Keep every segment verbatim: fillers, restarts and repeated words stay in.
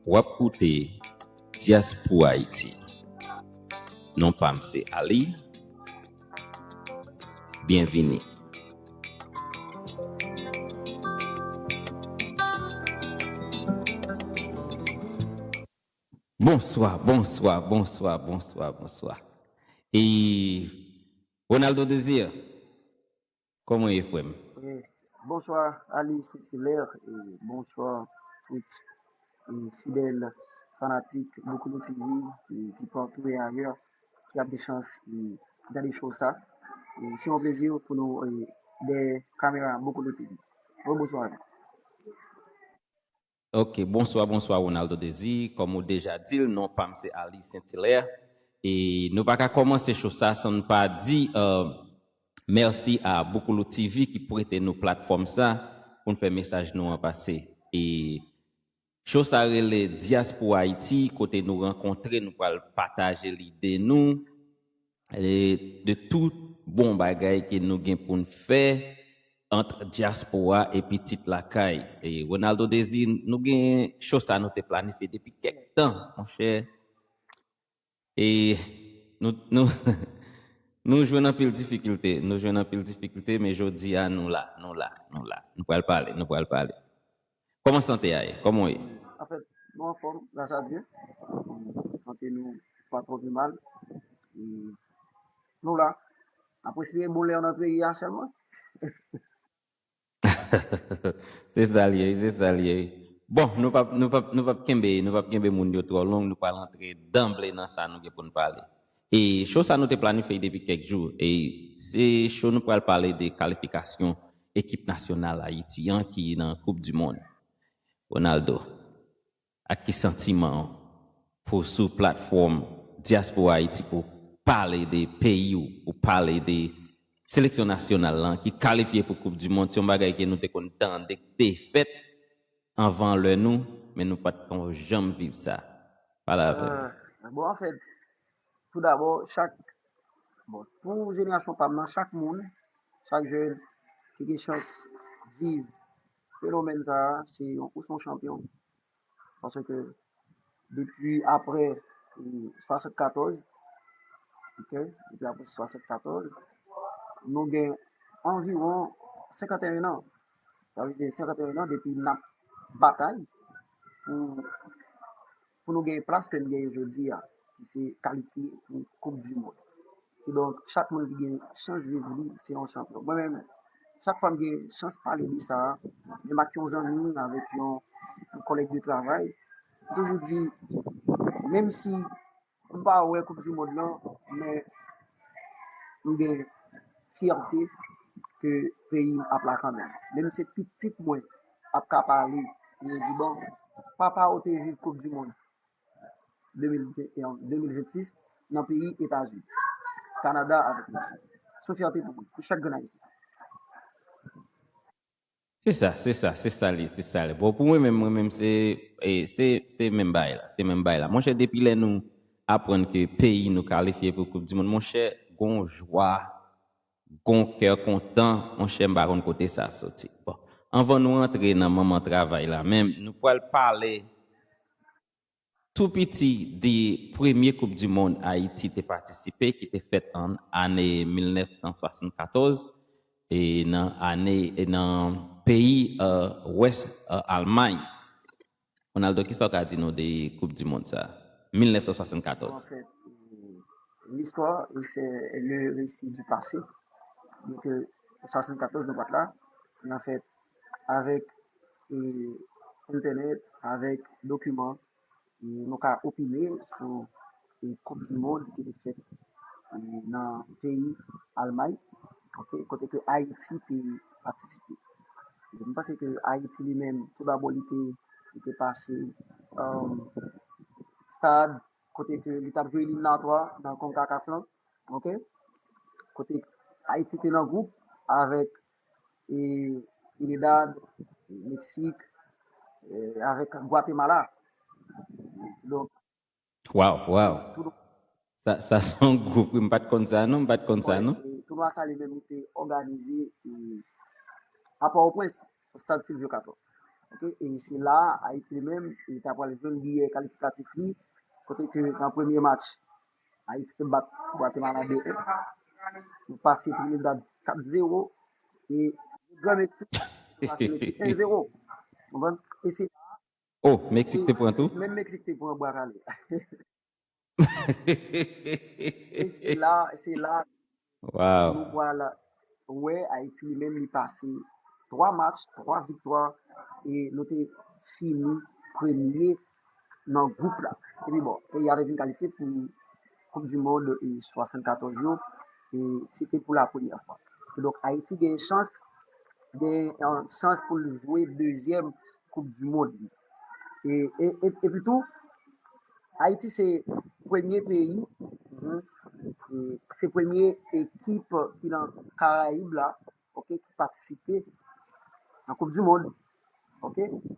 W ap koute Dyaspo Ayiti. Non pa m se Ali. Byenvini. Bonswa, bonswa, bonswa, bonswa, bonswa. E Ronaldo Désir, kòman w ye, frè m? Eh, Bonsoir Ali Saint-Hilaire, e bonswa tout e fidèl fanatik Boukoulou T V e ki patou e ayè ki ap gen chans e gade show sa. E se yon plezi pou nou e dèyè kamera Boukoulou T V. Rebonswa. Ok, bonswa, bonswa Ronaldo Désir. Kòm ou deja di l, non pa m se Ali Saint-Hilaire. E nou pa ka kòmanse show sa san n pa di uh, mèsi a Boukoulou T V ki prete nou platfòm sa pou n fè mesaj nou an pase. E show sa rele Dyaspo Ayiti, kote nou rankontre, nou pral pataje lide nou e de tout bon bagay ke nou gen pou n fè ant dyaspora epi tit lakay. E Ronaldo Désir, nou gen show sa nou te planifye depi kèk tan, monchè. E nou, nou, nou jwenn anpil difikilte, nou jwenn anpil difikilte, men jodi a nou la, nou la, nou la. Nou pral pale, nou pral pale. Kòman sante a ye? Kòman w ye? Anfèt, nou anfòm, gras a Dye. Sante nou pa twò pi mal. E nou la. N ap respire bon lè nan peyi a sèlman. Se sa l ye, se sa l ye. Bon, nou p ap nou p ap nou p ap kenbe nou p ap kenbe moun yo twò long, nou pral antre danble nan sa nou gen pou n pale. E show sa nou te planifye depi kèk jou. E se show nou pral pale de kalifikasyon ekip nasyonal Ayiti an ki nan Koup di Mond. Ronaldo, ak ki santiman w pou sou platfòm Dyaspora Ayiti pou pale de peyi w, pou pale de seleksyon nasyonal lan ki kalifye pou Koup di Mond? Se yon bagay ke nou te konn tande k te fèt anvan lè nou, men nou pa t konn janm viv sa. Pale avè m. Ah, bon, anfèt, toudabò, chak, bon, pou jenerasyon pa m nan, chak moun, chak jèn ki gen chans viv fenomèn sa a, se yon, ou se yon chanpyon. Paske depi apre e, swasannkatorz, ok, depi apre swasannkatorz, nou gen anviwon senkanteyen an. Sa vle di senkanteyen an depi n ap batay pou, pou nou gen plas ke n genyen jodi a, ki se kalifye pou Koup di Mond. Kidonk, chak moun ki gen chans viv li, se yon chanpyon. Mwen menm, chak fwa m gen chans pale de sa, menm ak yon zanmi, avèk yon, yon kòlèg de travay, m toujou di, menm si m pa wè Koup di Mond lan, men m gen fyète ke peyi m ap la kanmenm. Menm se pitit mwen ap ka pale, pou yo di, bon, papa ou te viv Koup di Mond de mil venn, de mil vennsis nan peyi Etazini, Kanada avèk Meksik. Se yon fyète pou mwen, pou chak grenn Ayisyen. Se sa, se sa, se sa li, se sa li. Bon, pou mwen menm, mwen menm, se, e, se, se menm bagay la, se menm bagay la. Monchè, depi lè nou aprann ke peyi nou kalifye pou Koup di Mond, monchè, gon jwa, gon kè kontan, monchè, m pa konn kote sa soti. Bon, anvan nou antre nan manman travay la menm, nou pral pale tou piti de premye Koup di Mond Ayiti te patisipe, ki te fèt an ane mil nèf san swasannkatòz, e nan ane, e nan peyi, e, Wès, e, Almay. Ronaldo, kisa w ka di nou de Koup di Mond sa a? Mil nèf san swasannkatòz. Anfèt, e, l'histoire, c'est le récit du passé. Donk, e, swasannkatòz, nou pa t la. Men anfèt, avèk e, entènèt, avèk dokiman, e, nou ka opine sou e, Koup di Mond ki te fèt e, nan peyi Almay, ok, kote ke Ayiti te patisipe. E, m panse ke Ayiti li menm, toudabò, li te, li te pase um, stad kote ke li t ap jwe eliminatwa nan konkakaf lan. Ok? Kote Ayiti te nan gwoup avèk e, Trinidad, Meksik, e, avèk Gwatemala. Donk, Waw, waw. Sa, sa se yon gwoup, wi, m pa t konn sa non, m pa t konn sa non. E, tounwa sa li menm li te òganize e, a Pòtoprens, o stad Sylvio Cator. Ok, e se la Ayiti li menm, li ta pral jwenn biyè kalifikatif li, kote ke nan premye match, Ayiti te bat Gwatemala de en. Nou pase Trinidad kat zewo. E Gran Meksik, nou pase Meksik en zewo. Konprann? E se la, Oh, Meksik te pran tou? Menm Meksik te pran bwa kale. E se la, se la Wow. nou pral wè Ayiti li menm li pase twa match, twa viktwa, e nou te fini premye nan gwoup la. Epi bon, peyi a te vin kalifye pou Koup di Mond e swasannkatòz yo, e se te pou la premyè fwa. Donk Ayiti gen chans, gen yon chans pou l jwe dezyèm Koup di Mond li. E, e, e, epi tou, Ayiti se premye peyi, mhm, e se premye ekip ki nan Karayib la, ok, ki patisipe nan Koup di Mond. Ok,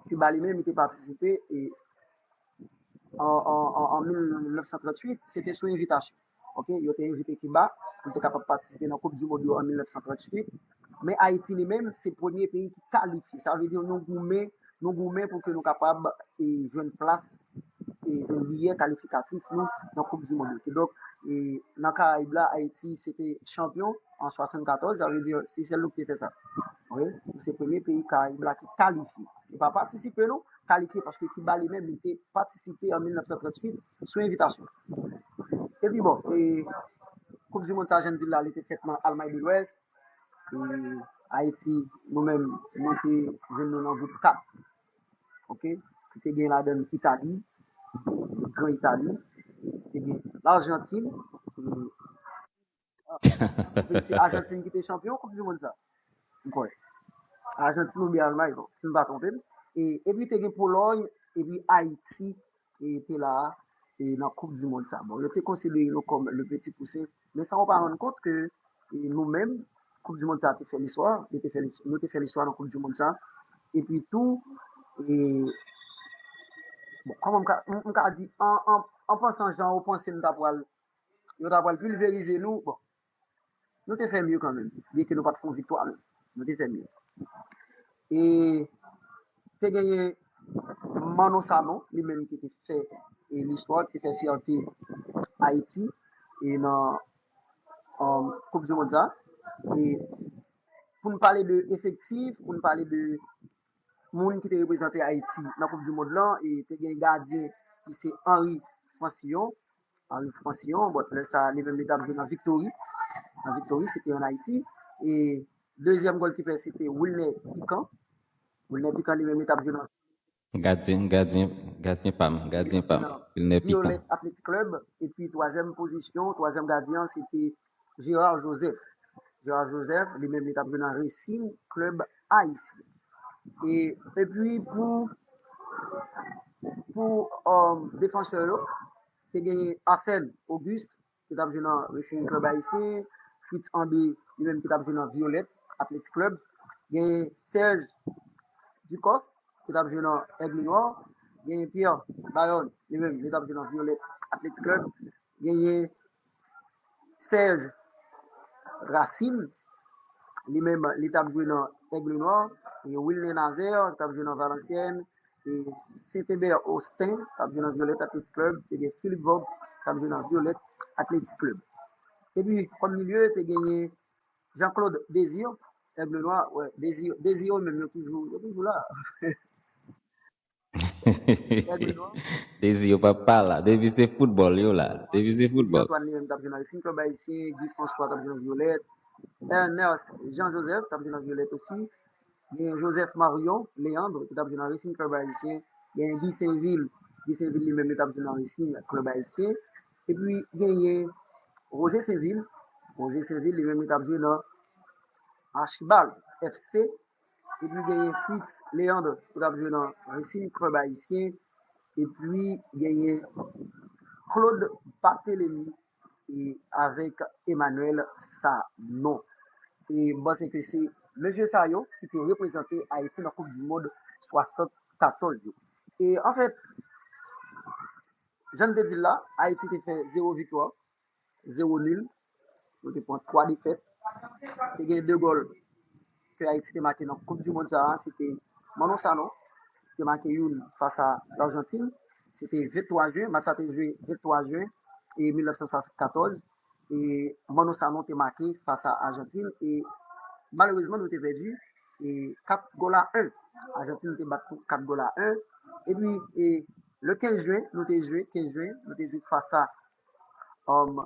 Kiba li menm, li te patisipe e an, an, an, an mil nèf san tranntuit, se te sou envitasyon. Ok, yo te envite Kiba pou l te kapab patisipe nan Koup di Mond yo an mil nèf san tranntuit. Men Ayiti li menm, se premye peyi ki kalifye. Sa vle di nou goumen, nou goumen pou ke nou kapab e, jwenn plas, e, jwenn biyè kalifikatif nou nan Koup di Mond yo. Kidonk, e, nan Karayib la, Ayiti se te chanpyon an swasannkatòz, sa vle di se sèl nou ki te fè sa. Wi, nou se premye peyi Karayib la ki kalifye. Se pa patisipe non, kalifye, paske Kiba li menm, li te patisipe an mil nèf san tranntuit sou envitasyon. Epi bon, e, Koup di Mond sa, jan n di l la, li te fèt nan Almay de Lwès. E, Ayiti, nou menm, nou te jwenn nou nan gwoup kat. Ok? Ki te gen ladan l Itali, Gran Itali, ki te gen Lajantin, e, se Ajantin ki te chanpyon Koup di Mond sa. M kwè. Ajantin oubyen Almay, bon, si m pa twonpe m. E, epi te gen Polòy, epi Ayiti, e, te la, e, nan Koup di Mond sa. Bon, yo te konsidere nou kòm le petit poussin, men san yo pa rann kont ke, e, nou menm, Koup di Mond sa te fè listwa, yo te fè lis-, nou te fè listwa nan Koup di Mond sa. Epi tou, e, bon, kòman m ka, m, m ka di, an, an, an pansan jan yo panse n ta pral, yo ta pral pilverize nou, bon, nou te fè mye kanmenm, byenke nou pa t fè yon viktwa, men nou te fè mye. E te genyen Manno Sanon, li menm ki te fè, e, listwa, ki te fè fyète Ayiti, e nan, um, Koup di Mond sa. E pou n pale de efektif, pou n pale de moun ki te reprezante Ayiti nan Koup di Mond lan, e te gen gadyen ki se Henri Francillon. Henri Francillon, bon, lè sa, li menm li t ap jwe nan Victory. Nan Victory, se te ann Ayiti. E dezyèm gòlkipè, se te Wilner Pican. Wilner Pican, li menm, li t ap jwe nan Gadyen, gadyen, gadyen pa m, gadyen pa m. Wilner Pican. Violet Athletic Club. Epi twazyèm pozisyon, twazyèm gadyen an, se te Gérard Joseph. Gérard Joseph, li menm, li t ap jwe nan Racing Club Haïtien. E, epi pou, pou, um, defansè yo, te genyen Arsène Auguste, ki t ap jwe nan Racing Club Haïtien, Fritz André, li menm ki t ap jwe nan Violet Athletic Club, genyen Serge Ducos, ki t ap jwe nan Aigle Noir, genyen Pierre Bayonne, li menm, li t ap jwe nan Violet Athletic Club, genyen Serge Racine, li menm, li t ap jwe nan Aigle Noir, genyen Wilner Nazaire, ki t ap jwe nan Valenciennes, e Saint-Hubert Austin, k ap jwe nan Violet Athletic Club, te gen Philippe Vogt, k ap jwe nan Violet Athletic Club. Epi, kòm milye, te genyen Jean-Claude Désir, Aigle Noir, wè, Désir, Désir yo menm, yo toujou, yo toujou la. Aigle Noir. Désir yo pa pa la. Depi se foutbòl yo la. Depi se foutbòl. Antoine li menm t ap jwe nan Racing Club Haïtien, Guy François t ap jwe nan Violet, Ernest Jean Joseph t ap jwe nan Violet osi, gen Joseph Marion Léandre ki t ap jwe nan Racing Club Haïtien, gen Guy Sainvil, Guy Sainvil li menm li t ap jwe nan Racing Club Haïtien, epi genyen Roger Sainvil, Roger Sainvil li menm li t ap jwe nan Archibald F C, epi genyen Fritz Léandre ki t ap jwe nan Racing Club Haïtien, epi genyen Claude Barthélémy e avèk Emmanuel Sanon. E m panse ke se mesye sa yo ki te reprezante Ayiti nan Koup di Mond swasannkatòz yo. E anfèt, jan n te di l la, Ayiti te fè zewo viktwa, zewo nil. Nou te pran twa defèt. Te gen de gòl ke Ayiti te make nan Koup di Mond sa a, se te Manno Sanon, te make youn fas a Lajantin. Se te venntwa jen, match sa te jwe venntwa jen e mil nèf san swasannkatòz. E Manno Sanon te make fas a Ajantin. E malerezman, nou te pèdi e kat gòl a en. Ajantin te bat nou kat gòl a en. Epi, e, le kenz jen, nou te jwe, kenz jen, nou te jwe fas a um,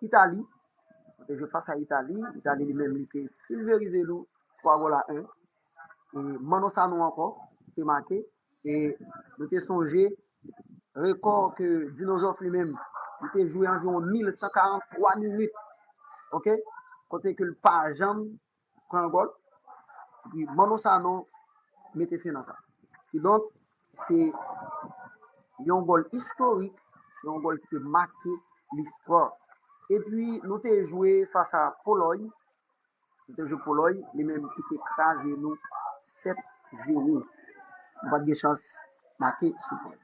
Itali. Nou te jwe fas a Itali. Itali li menm li te pilverize nou twa gòl a en. E Manno Sanon ankò te make. E nou te sonje rekò ke Dino Zoff li menm, li te jwe anviwon mil san karanntwa minit. Oke? Kote ke l pa janm pran gòl. Epi Manno Sanon mete fen nan sa. Kidonk, se yon gòl istorik, se yon gòl ki te make listwa. Epi nou te jwe fas a Polòy, nou te jwe Polòy, li menm ki te kraze nou sèt zewo. Nou pa t gen chans make sou Polòy.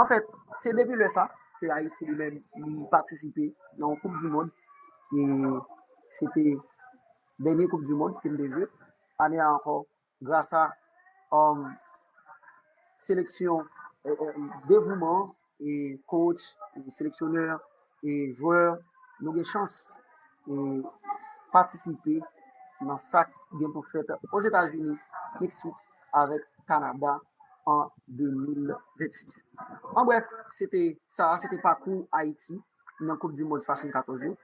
Anfèt, se depi lè sa ke Ayiti li menm li patisipe nan yon Koup di Mond. E se te dènye Koup di Mond ke n te jwe. Ane a ankò, gras a um, seleksyon, eh, eh, devouman e coach, e seleksyonè, e jwè, nou gen chans e patisipe nan sa k gen pou fèt Ozetazini, Meksik avèk Kanada an de mil vennsis. An brèf, se te sa, se te pakou Ayiti nan Koup di Mond swasannkatòz yo.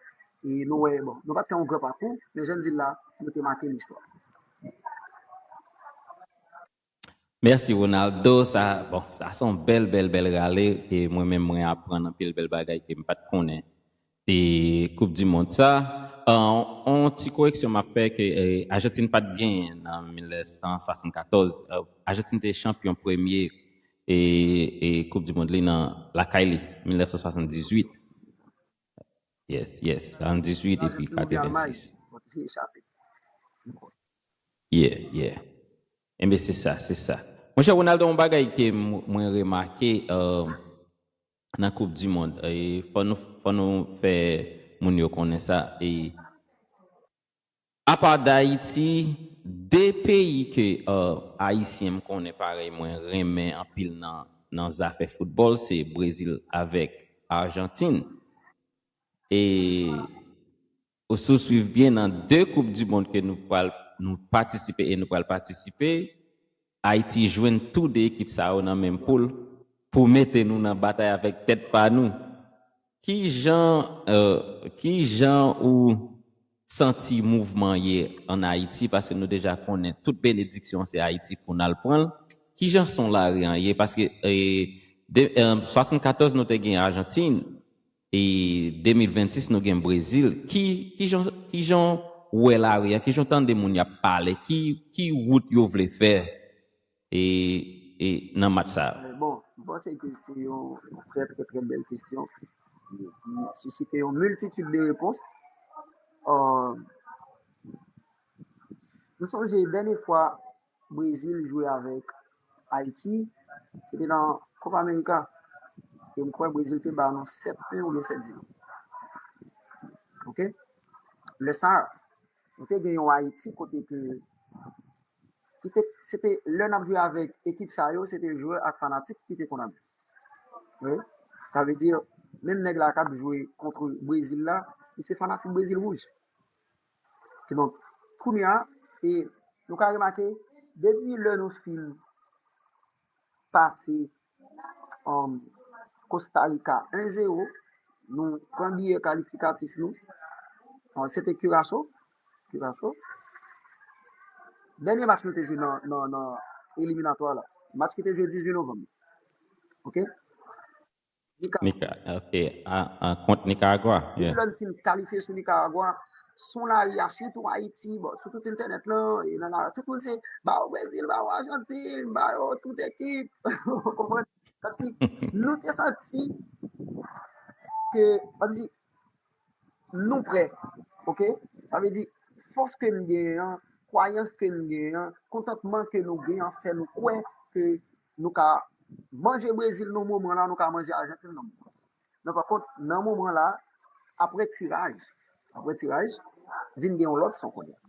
E nou wè, bon, nou pa t fè yon gran pakou, men jan n di l la, nou te make listwa. Mèsi Ronaldo, sa, bon, sa se yon bèl, bèl, bèl rale, e mwen menm mwen aprann anpil bèl bagay ke m pa t konnen. E Koup di Mond sa, an, on ti koreksyon m ap fè ke e, Ajantin pa t genyen nan mil nèf san swasannkatòz. E, Ajantin te chanpyon premye e, e Koup di Mond li nan lakay li, mil nèf san swasanndizwit. Yes, yes, swasanndizwit epi katrevensis. Yeah, yeah. Enben, se sa, se sa. Monchè Ronaldo, yon bagay ke mwen remake nan Koup di Mond, e fò nou, fò nou fè moun yo konnen sa. E apa Dayiti, de peyi ke Ayisyen m konnen parèy mwen renmen anpil nan, nan zafè foutbòl, se Brezil avèk Ajantin. E ou si w swiv byen nan de Koup di Mond ke nou pral nou patisipe e nou pral patisipe, Ayiti jwenn tou de ekip sa yo nan menm poul pou mete nou nan batay avèk tèt pa nou. Kijan, uh, kijan ou santi mouvman ye an Ayiti? Paske nou deja konnen tout benediksyon se Ayiti pou n al pran l. Kijan son lari an ye? Paske e, de, e, swasannkatòz nou te gen Ajantin, e de mil vennsis nou gen Brezil. Ki, kijan, kijan w wè lari a? Kijan w tande moun y ap pale? Ki, ki wout yo vle fè e, e nan match sa a? Bon, m panse ke se yon trè, trè, trè bèl kesyon ki sisite yon miltitid de repons. Uh, m sonje dènye fwa Brezil jwe avèk Ayiti, se te nan Copa America. E m kwè Brezil te ba nou sèt en oubyen sèt zewo. Oke? Lè sa a, nou te gen yon Ayiti kote ke ki te, se te lè n ap jwe avèk ekip sa yo, se te jwè ak fanatik ki te konn ap jwe. Wi. Sa vle di, menm nèg la k ap jwe kont Brezil la, li se fanatik Brezil wouj. Kidonk, kounye a, e nou ka remake, depi lè nou fin pase um, Costa Rica en zewo, nou pran biyè kalifikatif nou. Uh, se te Curaçao. Curaçao. Dènye match nou te jwe nan, nan, nan eliminatwa la. Match ki te jwe dizuit novanm. Oke? Nika, ok, a, a, kont Nicaragua. Depi lè n fin kalifye sou Nicaragua, sou lari a, sitou Ayiti, bon, sou tout entènèt lan, e nan la, tout moun se ba yo Brezil, ba yo Ajantin, ba yo tout ekip. Ou konprann? Kòmsi nou te santi ke, kòmsi nou prè, oke? Sa vle di, fòs ke n genyen an, kwayans ke n genyen an, kontantman ke nou genyen an fè nou kwè ke nou ka manje Brezil nan moman la, nou ka manje Ajantin nan moman la. Men pa kont, nan moman la, apre tiraj, apre tiraj, vin gen yon lòt son kounye a.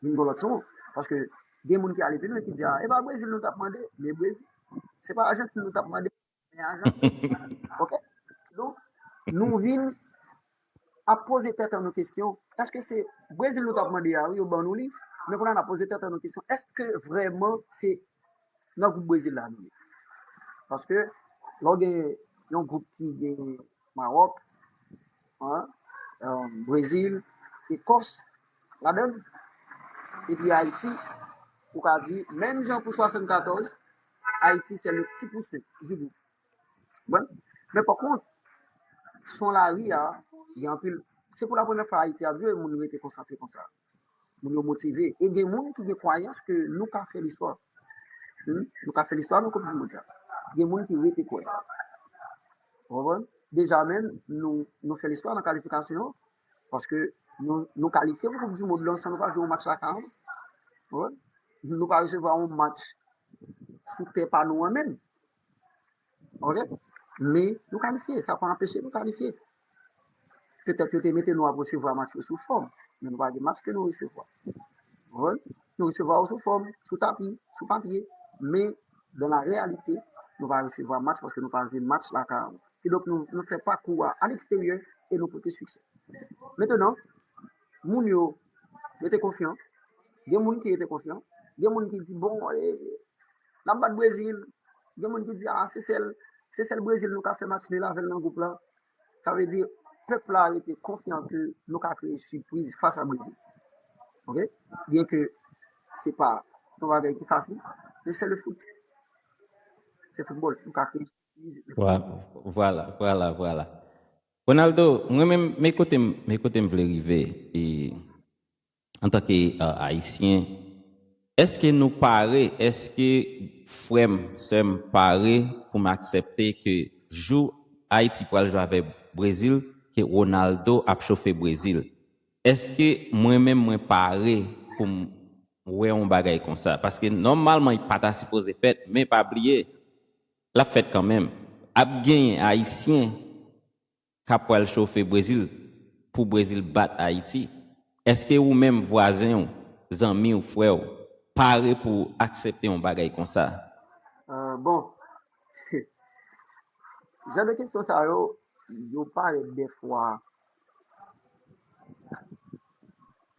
Vin gen yon lòt son, paske gen moun ki ale pi lwen ki di, a, e pa Brezil nou t ap mande, men Brezil. Se pa Ajantin nou t ap mande, men Ajantin. Ok? Donk, nou vin ap poze tèt an nou kesyon. Èske se Brezil nou t ap mande a, wi, yo ban nou li? Men kounye a n ap poze tèt an nou kesyon. Èske vrèman se nan gwoup Brezil la nou ye? Paske lè w gen yon gwoup ki gen Mawòk, an, Brezil, Ekòs, ladan l, epi Ayiti, ou ka di, menm jan pou swasannkatòz, Ayiti se le ti pousen du gwoup. Bon. Men pa kont, son lari a, gen anpil, se pou la premyè fwa Ayiti ap jwe, moun rete konsantre konsa. Moun yo motive. E gen moun ki gen kwayans ke nou ka fè listwa. Hmm? Nou ka fè listwa nan Koup di Mond sa. Gen moun ki rete kwè sa. Ou konprann? Deja menm, nou, nou fè listwa nan kalifikasyon an, paske nou, nou kalifye pou Koup di Mond lan san nou pa jwe yon match lakay ankò. Ou konprann? Nou pa resevwa yon match sou tè pa nou an menm. Ok? Men nou kalifye, sa pa anpeche nou kalifye. Petèt yo te mete nou ap resevwa match yo sou fòm, men nou pa gen match ke nou resevwa. Ou konprann? Nou resevwa yo sou fòm, sou tapi, sou papye, men dan la reyalite, nou pa resevwa match paske nou pa jwe match lakay ankò. Kidonk nou, nou fè pakou a aleksteryè e nou pote siksè. Mentenan, moun yo rete konfyan. Gen moun ki rete konfyan. Gen moun ki di, bon, e, n ap bat Brezil. Gen moun ki di, a, se sèl, se sèl Brezil nou ka fè match nil avè l nan gwoup la. Sa vle di, pèp la rete konfyan ke nou ka kreye sipriz fas a Brezil. Ok? Byen ke se pa yon bagay ki fasil, men se le foot. Se foutbòl. Nou ka kreye sipriz. Vwa- Vwala, vwala, vwala. Ronaldo, mwen menm, men kote m, men kote m vle rive, e, antanke, e, Ayisyen, èske nou pare, èske frè m, sè m pare pou m aksepte ke jou Ayiti pral jwe avèk Brezil, ke Ronaldo ap chofe Brezil? Èske mwen menm mwen pare pou m wè yon bagay konsa? Paske nòmalman, li pa ta sipoze fèt, men pa bliye, l ap fèt kanmenm. Ap genyen Ayisyen k ap pral chofe Brezil pou Brezil bat Ayiti. Èske ou menm, vwazen w, zanmi w, frè w, pare pou aksepte yon bagay konsa? Euh, bon, jan de kesyon sa yo, yo parèt dèfwa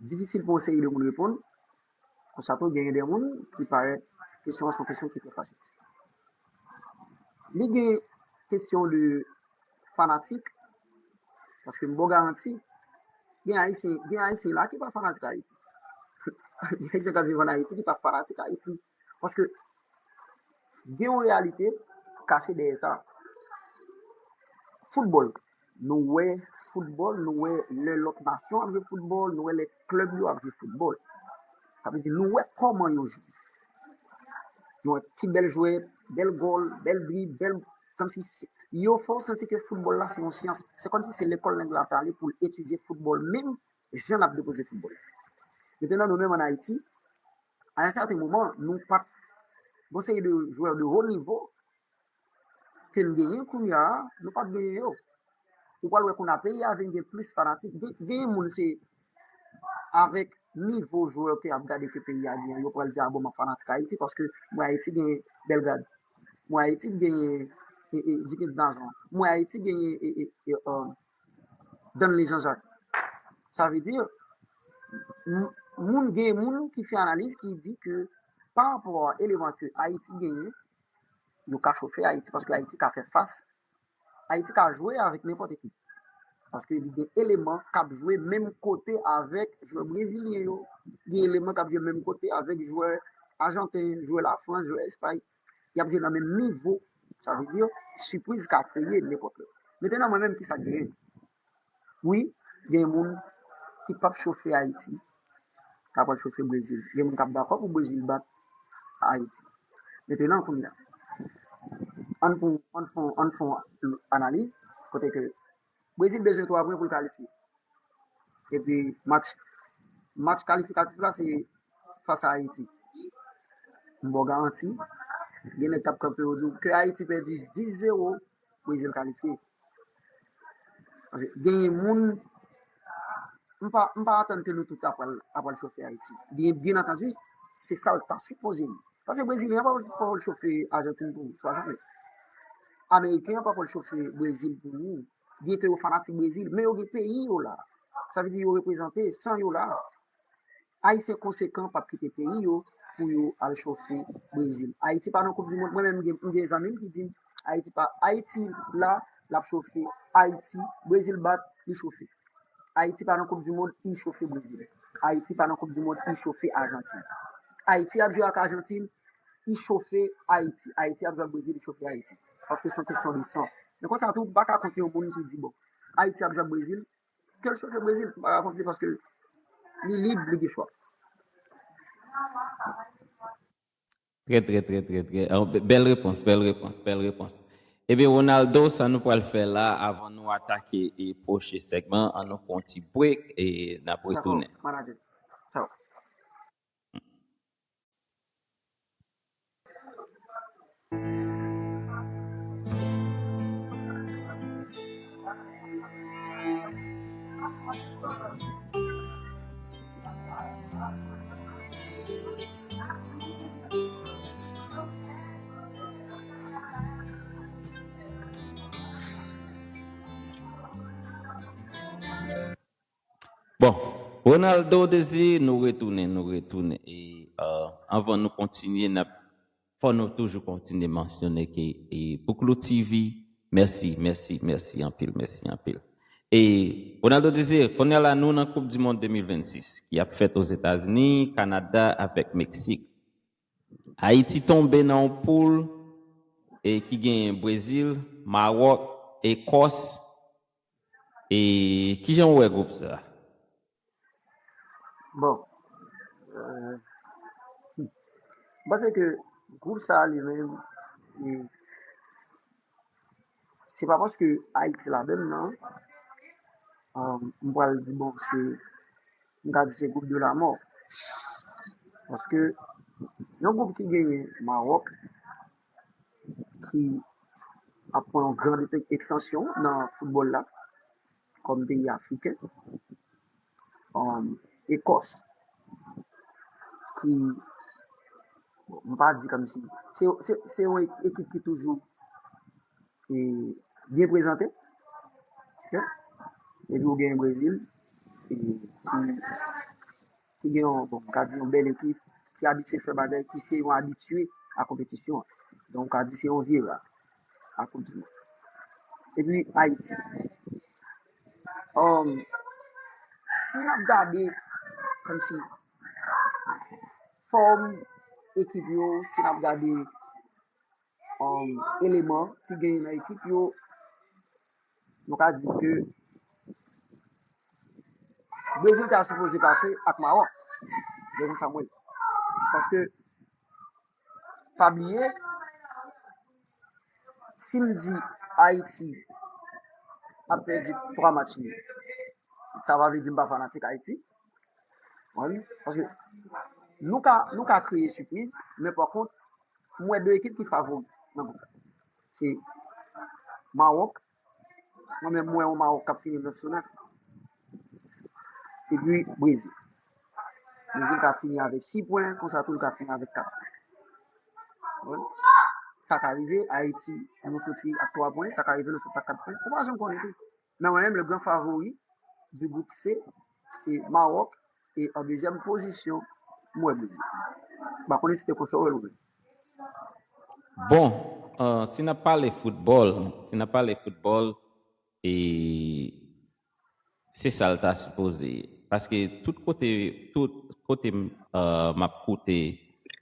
difisil pou yon seri de moun reponn. Konsa tou, genyen de moun ki parèt kesyon an se yon kesyon ki trè fasil. Li gen kesyon de fanatik, paske m ba w garanti, gen Ayisyen, gen Ayisyen la ki pa fanatik Ayiti. Gen Ayisyen k ap viv ann Ayiti ki pa fanatik Ayiti. Paske gen yon reyalite kache dèyè sa. Foutbòl. Nou wè foutbòl, nou wè lè lòt nasyon ap jwe foutbòl, nou wè lè klèb yo ap jwe foutbòl. Sa vle di, nou wè kòman yo jwe. Nou wè ti bèl jwèt, bèl gòl, bèl drib, bèl, kòmsi se- yo fè w santi ke foutbòl la se yon syans. Se kòmsi se lekòl nèg la prale pou l etidye foutbòl menm jan l ap depoze foutbòl. Mentenan, nou menm ann Ayiti, a yon sèten moman, nou pa t, gon seri de jwè de wo nivo ke n genyen kounye a, nou pa t genyen yo. Ou pral wè kounye a peyi a vin gen plis fanatik. Gen, gen moun se avèk nivo jwè ke y ap gade ke peyi a genyen, yo pral di, a bon, m ap fanatik Ayiti paske m wè Ayiti genyen Belgrad. M wè Ayiti genyen e, e, Dickens Nazon. M wè Ayiti genyen e, e, e, um, Danley Jean-Jacques. Sa vle di, m- moun, gen moun ki fè analiz ki di ke pa rapò a eleman ke Ayiti genyen, yo ka chofe Ayiti paske Ayiti ka fè fas, Ayiti ka jwe avèk nenpòt ekip. Paske li gen eleman k ap jwe menm kote avèk jwè brezilyen yo, gen eleman k ap jwe menm kote avèk jwè ajanten, jwè Lafrans, jwè Espay. Y ap jwe nan menm nivo. Sa vle di, sipriz ka kreye nenpòt lè. Mentenan, mwen menm, ki sa k genyen? Wi, gen moun ki p ap chofe Ayiti, k ap al chofe Brezil. Gen moun k ap dakò pou Brezil bat Ayiti. Mentenan, kounye a, ann pou, ann fon, ann fon analiz, kote ke Brezil bezwen twa pwen pou l kalifye. Epi match, match kalifikatif la se fas a Ayiti. M ba w garanti, gen nèg k ap kanpe yo di w ke Ayiti pèdi dis zewo, Brezil kalifye. Paske genyen moun, m pa, m pa atann ke nou tout ap pral, ap pral chofe Ayiti. Byen, byen antandi, se sa l ta sipoze ye. Paske Brezilyen an pa pral chofe Ajantin pou ou, sa janmen. Ameriken an pa pral chofe Brezil pou ou, byenke yo fanatik Brezil, men yo gen peyi yo la. Sa vle di yo reprezante san yo la. Ayisyen konsekan p ap kite peyi yo pou yo al chofe Brezil. Ayiti pa nan Koup di Mond. Mwen menm, m gen, m gen zanmi m ki di m, Ayiti pa, Ayiti la, l ap chofe Ayiti. Brezil bat, li chofe. Ayiti pa nan Koup di Mond, li chofe Brezil. Ayiti pa nan Koup di Mond, li chofe Ajantin. Ayiti ap jwe ak Ajantin, li chofe Ayiti. Ayiti ap jwe ak Brezil, li chofe Ayiti. Paske se yon kesyon de san. Men konsa tou, m pa ka kont yon moun ki di, bon, Ayiti ap jwe ak Brezil, ke l chofe Brezil, m pa ka kont li paske li lib, li gen chwa. Trè, trè, trè, trè, trè. Ah, bèl repons, bèl repons, bèl repons. Ebyen, Ronaldo, sa nou pral fè la, avan nou atake e pwochen segman, an nou pran yon ti break e n ap retounen. Dakò, manager. Ciao. Bon, Ronaldo Désir, nou retounen, nou retounen. E euh, anvan nou kontinye, n ap fò nou toujou kontinye mansyone ke e Bouklou T V, mèsi, mèsi, mèsi anpil, mèsi anpil. E Ronaldo Désir, kounye a la nou nan Koup di Mond de mil vennsis ki ap fèt Ozetazini, Kanada avèk Meksik. Ayiti tonbe nan yon poul e ki genyen Brezil, Mawòk, Ekòs. E kijan w wè gwoup sa? Bon, euh, m panse ke gwoup sa a li menm, se se pa paske Ayiti ladan l nan, euh, m pral di bon, se, m ka di se gwoup de la mò. Paske yon gwoup ki genyen Mawòk, ki ap pran yon gran ekstansyon nan foutbòl la, kòm peyi afriken. Um, Ekòs, ki, bon, m pa di kòmsi, se, se, se yon ekip ki toujou e, byen prezante. Ok? Epi ou gen Brezil, e, ki, ki gen yon, bon, m ka di yon bèl ekip, ki abitye fè bagay, ki se yon abitye a konpetisyon an. Donk, m ka di se yon vye ra a Koup di Mond. Epi Ayiti. Um, si n ap gade, kòmsi, fòm ekip yo, si n ap gade um, eleman ki genyen nan ekip yo, nou ka di ke Brezil ta sipoze pase ak Mawòk. Se konsa m wè l. Paske, pa bliye, si m di Ayiti ap pèdi twa match li, sa pa vle di m pa fanatik Ayiti. Wi, paske nou ka, nou ka kreye sipriz, men pa kont, m wè de ekip ki favori nan gwoup la. Se Mawòk, mwen menm m wè yon Mawòk k ap fini nèf sou nèf. Epi Brezil. Brezil ka fini avèk sis pwen, konsa tou li ka fini avèk kat pwen. Wi. Sa ka rive, Ayiti, nou soti ak twa pwen, sa ka rive, nou soti ak kat pwen. Ou pa janm konnen tou. Men mwen menm, le gran favori du groupe C, se Mawòk, e an dezyèm pozisyon, m wè Brezil. M pa konnen si se konsa w wè l ou menm. Bon, euh, si n ap pale foutbòl, si n ap pale foutbòl, e se sa l ta sipoze ye. Paske tout kote, tout kote m, euh, m ap koute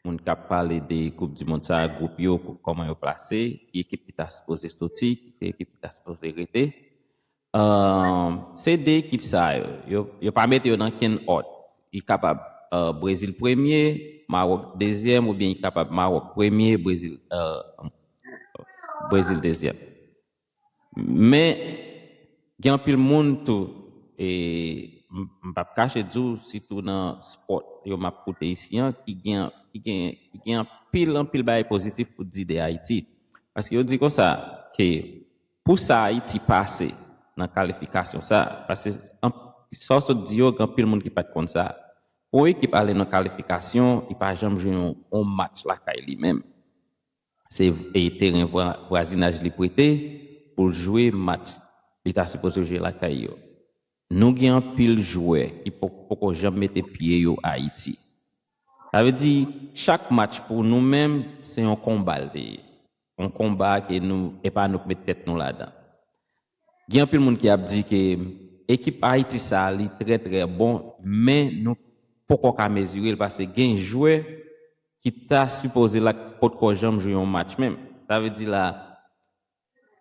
moun k ap pale de Koup di Mond sa a, gwoup yo, kòman yo plase, ki ekip ki ta sipoze soti, ki ekip ki ta sipoze rete. Euh, se de ekip sa yo, yo, yo pa mete yo nan kenn òd. Li kapab euh, Brezil premye, Mawòk dezyèm, oubyen li kapab Mawòk premye, Brezil, euh, Brezil dezyèm. Men, gen anpil moun tou, e m m p ap kache di w, sitou nan spò yo m ap koute isi an, ki gen, ki gen, ki gen anpil, anpil bagay pozitif pou di de Ayiti. Paske yo di konsa, ke pou sa Ayiti pase nan kalifikasyon sa, paske an, sa w sot di yo, gen anpil moun ki pa t konn sa. Pou yon ekip ale nan kalifikasyon, li pa janm jwe yon, yon match lakay li menm. Se e teren vwa- vwazinaj li prete pou l jwe match li ta sipoze jwe lakay yo. Nou gen anpil jwè ki po- poko janm mete pye yo Ayiti. Sa vle di, chak match pou nou menm, se yon konba l te ye. Yon konba ke nou, e pa nou k met tèt nou ladan. Gen anpil moun ki ap di ke ekip Ayiti sa, li trè, trè bon, men nou poko ka mezire l paske gen jwè ki ta sipoze la potko janm jwe yon match menm. Sa vle di la,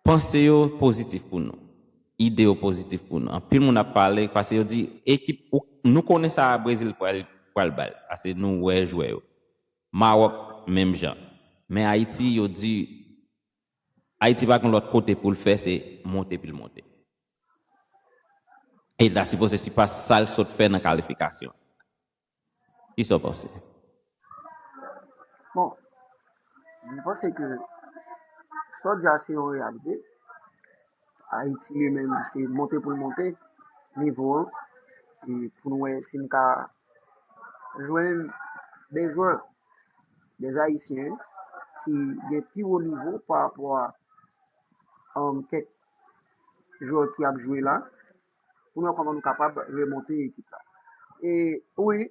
panse yo pozitif pou nou. Ide yo pozitif pou nou. Anpil moun ap pale, paske yo di, ekip, ou- nou konnen sa Brezil pral, pral bay, paske nou wè jwè yo. Mawòk, menm jan. Men Ayiti, yo di, Ayiti pa gen lòt kote pou l fè, se monte pou l monte. E l ta sipoze sipas sa l sot fè nan kalifikasyon. Kisa w panse? Bon, mwen panse ke sa w di a se yon reyalite. Ayiti li menm se monte pou l monte nivo an. E pou nou wè si n ka jwenn de jwè, de Ayisyen ki gen pi wo nivo pa rapò a um, kèk jwè ki ap jwe la, pou nou wè kòman nou kapab remonte ekip la. E wi,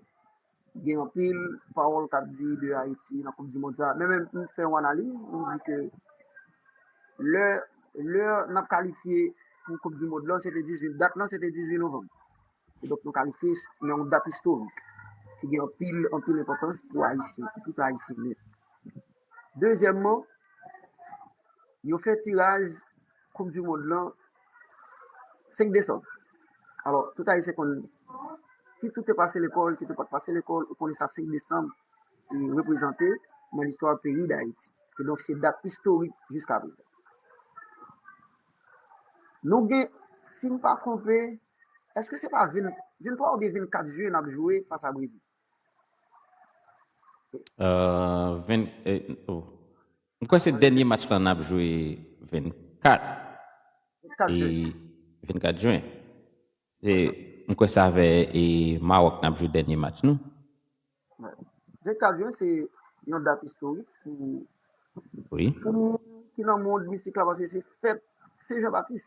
gen anpil pawòl k ap di de Ayiti nan Koup di Mond sa. Men menm m fè yon analiz, m di ke lè lè n ap kalifye pou Koup di Mond lan, se te dizuit, dat lan se te dizuit novanm. E donk nou kalifye nan yon dat istorik ki gen anpil, anpil enpòtans pou Ayisyen, pou tout Ayisyen nèt. Dezyèmman, yo fè tiraj Koup di Mond lan senk desanm. Alò, tout Ayisyen konn, kit ou te pase lekòl, kit ou pa t pase lekòl, ou konnen sa senk desanm e reprezante nan listwa peyi Dayiti. E donk, se dat istorik jiska prezan. Nou gen, si m pa twonpe, èske se pa ven, venntwa oubyen vennkat jen n ap jwe fas a Brezil? Euh, ven, eh, oh. M kwè se dènye match lan n ap jwe vennkat. Vennkat jen. E vennkat jen. Se, m kwè se avè e Mawòk n ap jwe dènye match nou. Vennkat jen se yon dat istorik pou Wi. pou moun ki nan mond mistik la, paske se fèt Sen Jan Batis.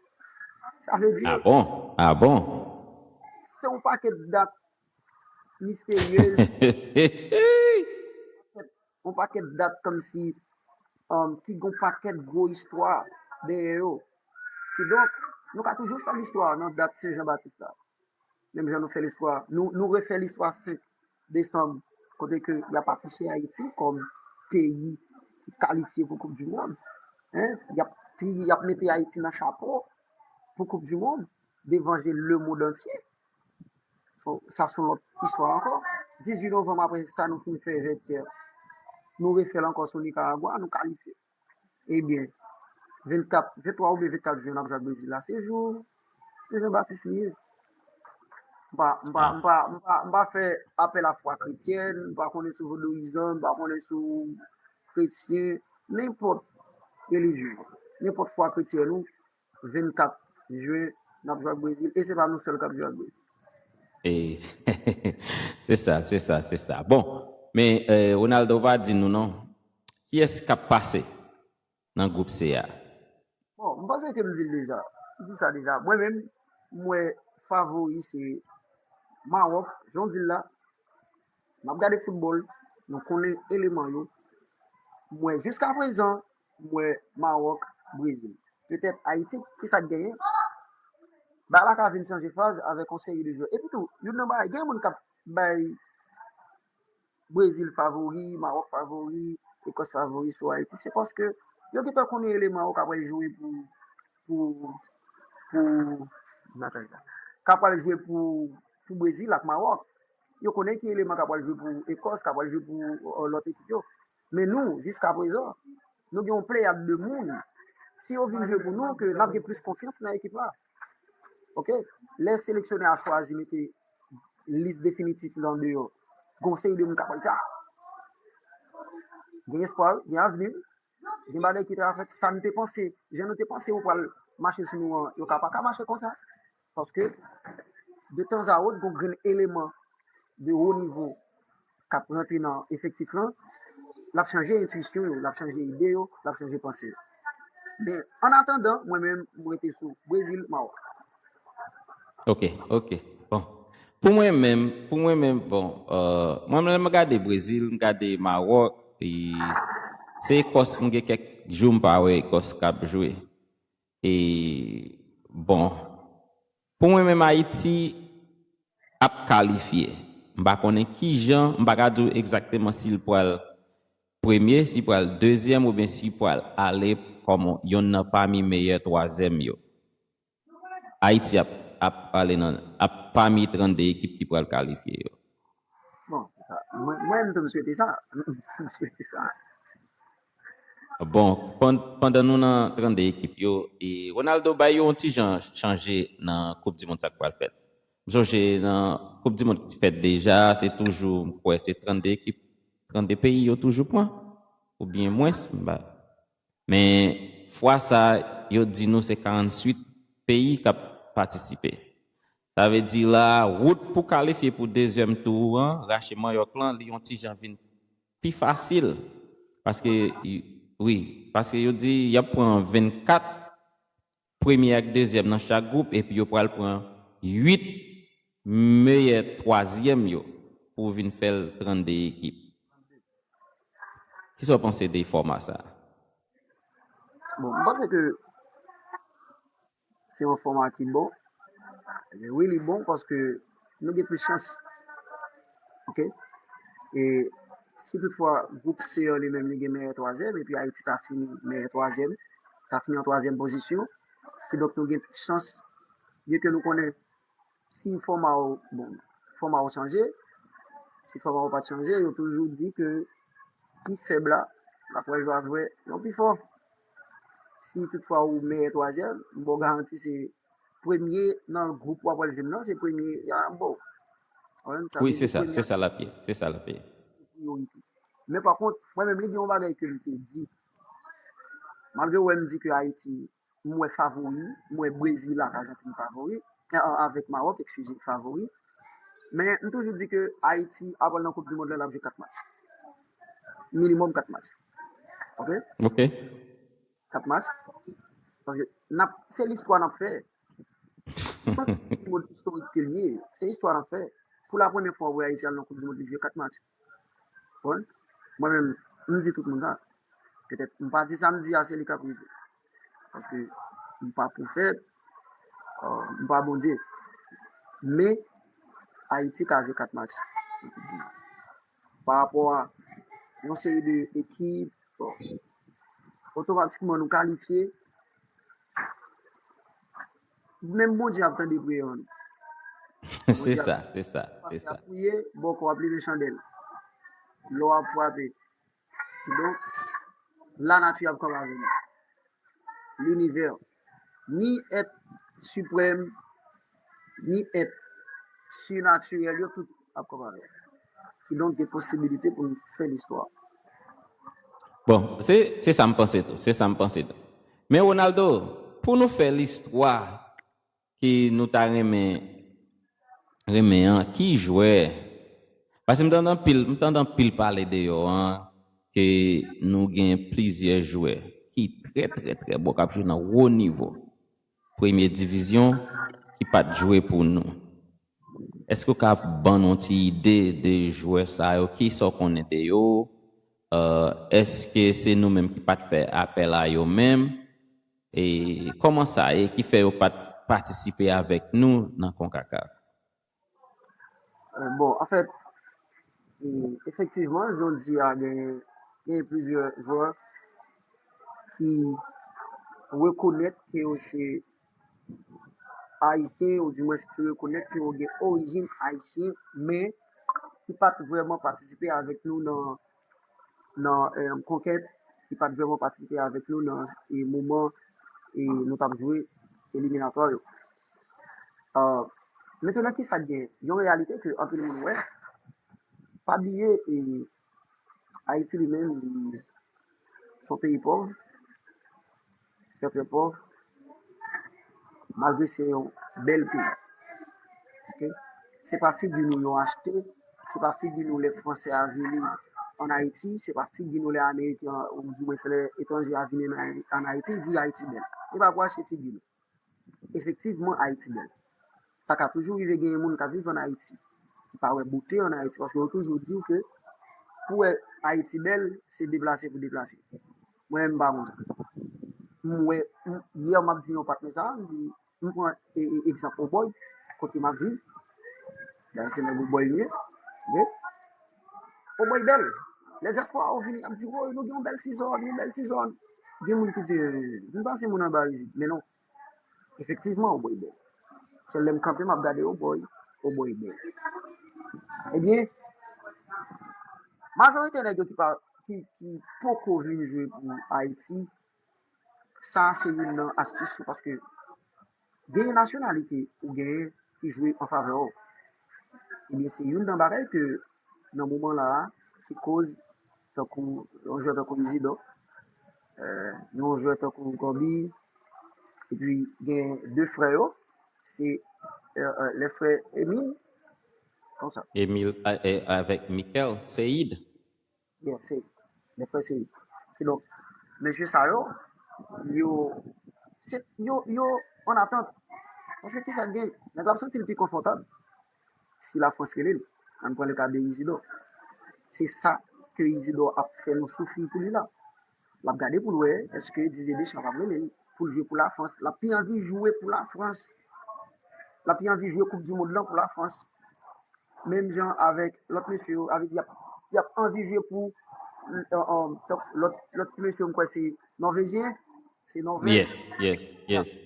Sa vle di, Ah bon? Ah bon? Se yon pakèt dat misteryez, yon pakèt dat kòmsi um, ki gen yon pakèt gwo istwa dèyè yo. Kidonk, nou ka toujou fè listwa nan dat Sen Jan Batis la. Menm jan nou fè listwa, nou, nou refè listwa senk desanm, kote ke y ap afiche Ayiti kòm peyi ki kalifye pou Koup di Mond. Hein? Y ap, y ap mete Ayiti nan chapo pou Koup di Mond devan je lemonn antye. So, sa se yon lòt istwa ankò. Dizuit novanm, apre sa nou fin fè vètyè, nou refè l ankò sou Nikaragwa, nou kalifye. Ebyen, vennkat, venntwa oubyen vennkat jen n ap jwe ak Brezil la, se jou Sen Jan Batis li ye. M pa, m pa, m pa, m pa, m pa fè apèl a fwa kretyèn, m pa konnen sou vodouyizan, m pa konnen sou kretyen, nenpòt relijyon, nenpòt fwa kretyèn ou, vennkat jen n ap jwe ak Brezil, e se pa nou sèl k ap jwe ak Brezil. E, se sa, se sa, se sa. Bon, men eh, Ronaldo pa di nou non. Kiyès k ap pase nan gwoup C a? Bon, m panse ke m di l deja. M di sa deja. Mwen menm, m wè favori se Mawòk, jan w di l la. M ap gade foutbòl, nou konnen eleman yo. M wè jiska prezan, m wè Mawòk, Brezil. Petèt Ayiti, kisa k genyen? Bagay la ka vin chanje faz avèk yon seri de jwè. Epi tou, youn nan bagay, gen moun k ap bay Brezil favori, Mawòk favori, Ekòs favori sou Ayiti, se paske yo gentan konnen eleman yo k ap jwe pou, pou, pou, k ap pral jwe pou, pou Brezil ak Mawòk. Yo konnen ki eleman k ap pral jwe pou Ekòs, k ap pral jwe pou uh, lòt ekip yo. Men nou, jiska prezan, nou gen yon pleyad de moun, si yo vin jwe pou nou, ke n ap gen plis konfyans nan ekip la. Ok? Lè seleksyonè a chwazi mete lis definitif lan deyò, gen yon seri de moun k ap pral di, ah, gen espwa, gen avni, gen bagay ki ta fèt, sa n te panse, jan nou te panse yo pral mache sou nou an, yo ka pa ka mache konsa. Paske, de tanzawòt, gen grenn eleman de wo nivo k ap rantre nan efektif lan, l ap chanje entwisyon yo, l ap chanje ide yo, l ap chanje panse yo. Men, an atandan, mwen menm, m rete sou Brezil, Mawòk. Ok, ok. Bon. Pou mwen menm, pou mwen menm, bon, euh, mwen menm, m gade Brezil, m gade Mawòk, e se Ekòs, m gen kèk jou m pa wè Ekòs k ap jwe. E, bon, pou mwen menm, Ayiti ap kalifye. M pa konnen ki jan, m pa ka di w egzakteman si l pral premye, si l pral dezyèm, oubyen si l pral ale kòm yonn nan pami meyè twazyèm yo. Ayiti ap, ap ale nan, ap pami trannde ekip ki pral kalifye yo. Bon, se sa. Mwen, mwen, m swete sa. M swete sa. Bon, pandan nou nan trannde ekip yo, e Ronaldo bay yo yon ti jan chanje nan Koup di Mond sa k pral fèt. M sonje nan Koup di Mond ki fèt deja, se toujou, m kwè, se trannde ekip, trannde peyi yo toujou pran, oubyen mwens, m pa. Men fwa sa, yo di nou se karanntuit peyi k ap patisipe. Sa vle di la, wout pou kalifye pou dezyèm tou an, rache manyòk lan, li yon ti jan vin pi fasil. Paske, wi, paske yo di y ap pran vennkat premye ak dezyèm nan chak gwoup, epi yo pral pran uit meyè twazyèm yo pou vin fè l trannde ekip. Kisa w panse de fòma sa a? Bon, m panse ke se yon fòma ki bon. Wi, li bon paske nou gen plis chans. Ok? E si toutfwa gwoup C an li menm li gen meyè twazyèm, epi Ayiti ta fini meyè twazyèm, ta fini an twazyèm pozisyon, kidonk nou gen plis chans, byen ke nou konnen si fòma w, bon, fòma w chanje, si fòma w pa t chanje, yo toujou di ke pi fèb la, l ap wè jwa jwè yon pi fò. Si toutfwa ou meyè twazyèm, m ba w garanti se premye nan gwoup w ap al jwenn nan, se premye y a ba w. Wi, se sa, se sa l ap ye, se sa l ap ye. Men pa kont, mwen menm, li gen yon bagay ke m te di. Malgre w wè m di ke Ayiti, m wè favori, m wè Brezil ak Ajantin favori, avèk Mawòk, eskize, favori. Men m toujou di ke Ayiti, apre nan Koup di Mond la, l ap jwe kat match. Minimòm kat match. Ok? Ok. Kat match. Paske n ap, se listwa n ap fè. Se yon Koup di Mond istorik ke l ye. Se istwa n ap fè. Pou la premyè fwa, w wè Ayiti al nan Koup di Mond, li jwe kat match. Bon, mwen menm, m di tout moun sa. Petèt, m pa di sa m di a, se li k ap rive. Paske m pa pwofèt, euh, m pa Bondye. Men, Ayiti ka jwe kat match. Pa rapò a yon seri de ekip, bon, otomatikman nou kalifye. Menm Bondye ap tande priyè nou. Se sa, se sa, se sa. Paske ap priye, bòkò ap limen chandèl. Lò ap frape. Kidonk, lanati ap kanpe avè nou. Linivè, ni èt siprèm, ni èt sinatirèl, yo tout ap kanpe avè nou. Kidonk, gen posibilite pou nou fè listwa. Bon, se, se sa m panse tou. Se sa m panse tou. Men Ronaldo, pou nou fè listwa ki nou ta renmen, renmen an, ki jwè? Paske m tande anpil, m tande anpil pale deyò an, ke nou gen plizyè jwè ki trè, trè, trè bon, k ap jwe nan wo nivo. Premye divizyon, ki pa t jwe pou nou. Èske w ka ban nou yon ti ide de jwè sa yo? Kisa w konnen de yo? Euh, èske se nou menm ki pa t fè apèl a yo menm? E kòman sa ye ki fè yo pa t patisipe avèk nou nan konkakaf? Euh, bon, anfèt, e, efektivman, jodi a gen, gen plizyè jwè ki rekonèt ke yo se Ayisyen, oudimwens ki rekonèt ke yo gen orijin ayisyen, men ki pa t vrèman patisipe avèk nou nan, nan, eh, konkèt, ki pa t vrèman patisipe avèk nou nan, eh, moman, eh, nou t ap jwe eliminatwa yo. Ah, mentnan, kisa k gen? Yon reyalite ke anpil moun wè. Pa bliye, eh, Ayiti li menm, li se yon peyi pòv, trè, trè pòv, malgre se yon bèl peyi. Ok? Se pa figi nou yo achte, se pa figi nou lè Fransè a vini ann Ayiti, se pa figi nou lè Ameriken an, oudimwens lè etranje a vini ann Ay- ann Ayiti, di Ayiti bèl. E pa pou achte figi nou. Efektivman, Ayiti bèl. Sa ka toujou rive genyen moun k ap viv ann Ayiti, ki pa wè bote ann Ayiti, paske yo toujou di w ke pou wè Ayiti bèl, se deplase pou deplase. Mwen menm, m pa konn sa. M wè, m- yè m ap di yon patnè sa, m di, m pran e- e- egzanp Obòy, kote m ap viv. Dayè, se nèg Obòy li ye. Oke? Obòy bèl. Lè dyaspora yo vini, y ap di, woy, nou gen yon bèl ti zòn, yon bèl ti zòn. Gen moun ki di, m panse moun anba isit. Men non. Efektivman, Obòy bèl. Sèl lè m kanpe, m ap gade Obòy, Obòy bèl. Ebyen, majorite nèg yo ki pa ki, ki poko vin jwe pou Ayiti, sa se youn nan astis yo, paske gen nasyonalite ou genyen ki jwe an favè w. Ebyen, se youn nan bagay ke nan moman la a, ki koz tankou yon jwè tankou Isidor, euh, yon jwè tankou Gobi, epi gen de frè yo, se euh, euh, le frè Emile, konsa. Emile a- e- avèk Mikel Seid. Yeah, se le frè Seid. Kidonk, mesye sa yo, yo, se, yo, yo an atant. Paske kisa k gen? Nèg la ap santi l pi konfòtab si Lafrans rele l. Ann pran le ka de Isidor. Se sa ke Isidor ap fè nou soufri pou li la. L ap gade pou l wè èske Didier Deschamps p ap rele l pou l jwe pou Lafrans. L ap pi anvi jwe pou Lafrans. L ap pi anvi jwe Koup di Mond lan pou Lafrans. Menm jan avèk lòt mesye yo, avè di y ap, y ap anvi jwe pou euh, euh, tank lòt lòt ti mesye yo, m kwè se Nòvejyen. Se Nòvèj. Yes, yes, yes.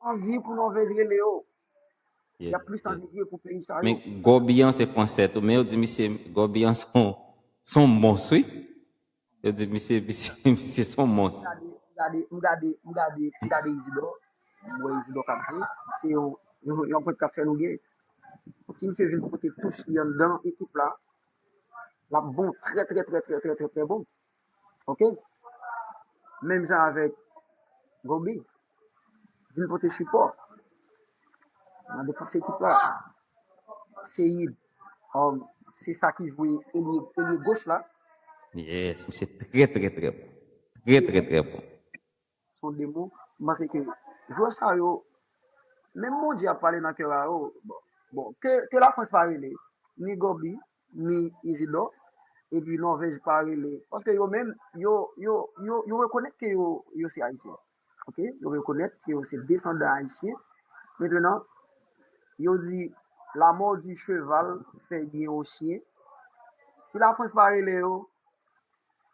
Anvi pou Nòvèj rele yo. Y Yeah, ap plis yeah. Anvi jwe pou peyi sa yo. Men Gobi an se fransè tou, men yo di misye Gobi an se yon se yon mons, wi. Yo di misye misye misye se yon mons. Gade, m gade, m gade, m gade, m gade Isidor. M wè Isidor k ap jwe. Se yon, yon, yon pwent k ap fè nou gen. Si misye vin pote touch li anndan ekip la, l ap bon, trè, trè, trè, trè, trè, trè, trè bon. Oke? Menm jan avèk Gobi, vin pote sipò nan defans ekip la. Seid, um, se sa ki jwe elye, elye goch la. Yes, misye trè, trè, trè bon. Trè, trè, trè bon. Se yon demon. M panse ke jwè sa yo, menm Bondye ap pale nan kè a yo. Bon, bon, ke, ke Lafrans pa rele ni Gobi, ni Isidor, epi Nòvèj pa rele. Paske yo menm, yo, yo, yo, yo rekonèt ke yo, yo se Ayisyen. Oke? Yo rekonèt ke yo se desandan Ayisyen. Mentnan, yo di, la mort du cheval fait bien au chien. Si Lafrans pa rele yo,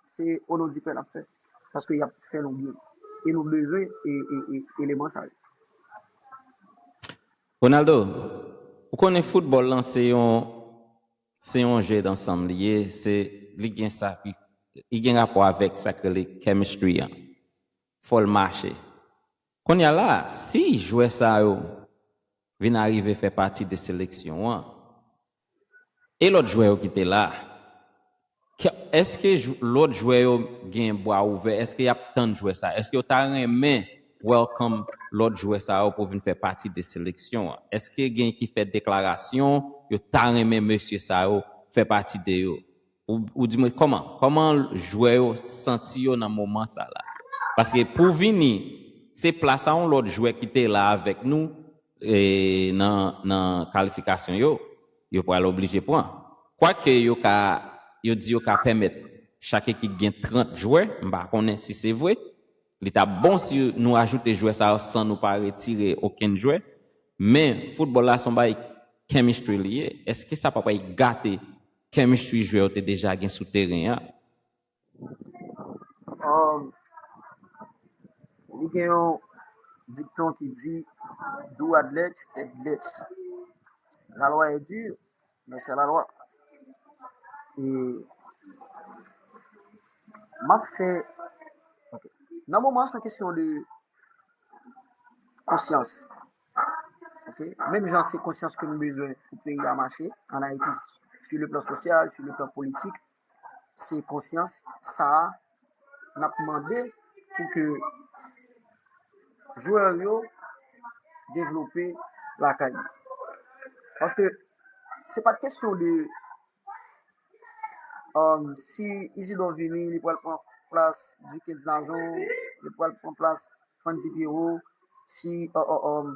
se o non di pè n ap fè. Paske y ap fè nou byen. E nou bezwen e, e, e, eleman sa yo. Ronaldo, ou konnen foutbòl lan se yon se yon jeu d'ensemble li ye, se li gen sa ki li gen rapò avèk sa k rele chemistry an. Fò l mache. Kounye a la, si jwè sa yo vin arive fè pati de seleksyon an, e lòt jwè yo ki te la, ke- èske jou- lòt jwè yo gen bra ouvè? Èske y ap tann jwè sa? Èske yo ta renmen welcome lòt jwè sa yo pou vin fè pati de seleksyon an? Èske gen ki fè deklarasyon yo ta renmen mesye sa yo fè pati de yo? Ou, ou di mwen kòman? Kòman jwè yo santi yo nan moman sa la? Paske pou vini, se plas a yon lòt jwè ki te la avèk nou e, nan, nan kalifikasyon yo, yo pral oblije pran. Kwake yo ka, yo di yo ka pèmèt chak ekip gen trant jwè, m pa konnen si se vre. Li t ap bon si nou ajoute jwè sa yo san nou pa retire okenn jwè. Men, foutbòl la se yon bagay chemistry li ye. Èske sa pa pral gate chemistry jwè yo te deja gen sou teren an? Um, li gen yon dikton ki di, do what Lex said Lex. La loi est dure, mais c'est la loi. E m ap fè, ok. Nan moman, se yon kesyon de konsyans. Ok? Menm jan se konsyans ke nou bezwen pou peyi a mache, ann Ayiti, sur le plan social, sur le plan politique, se konsyans sa a n ap mande pou ke jwè yo devlope lakay yo. Paske se pa t kesyon de Um, si Isidore vini, li pral pran plas Duke Ednajon, li pral pran plas Fandy Pierrot. Si uh, uh, um,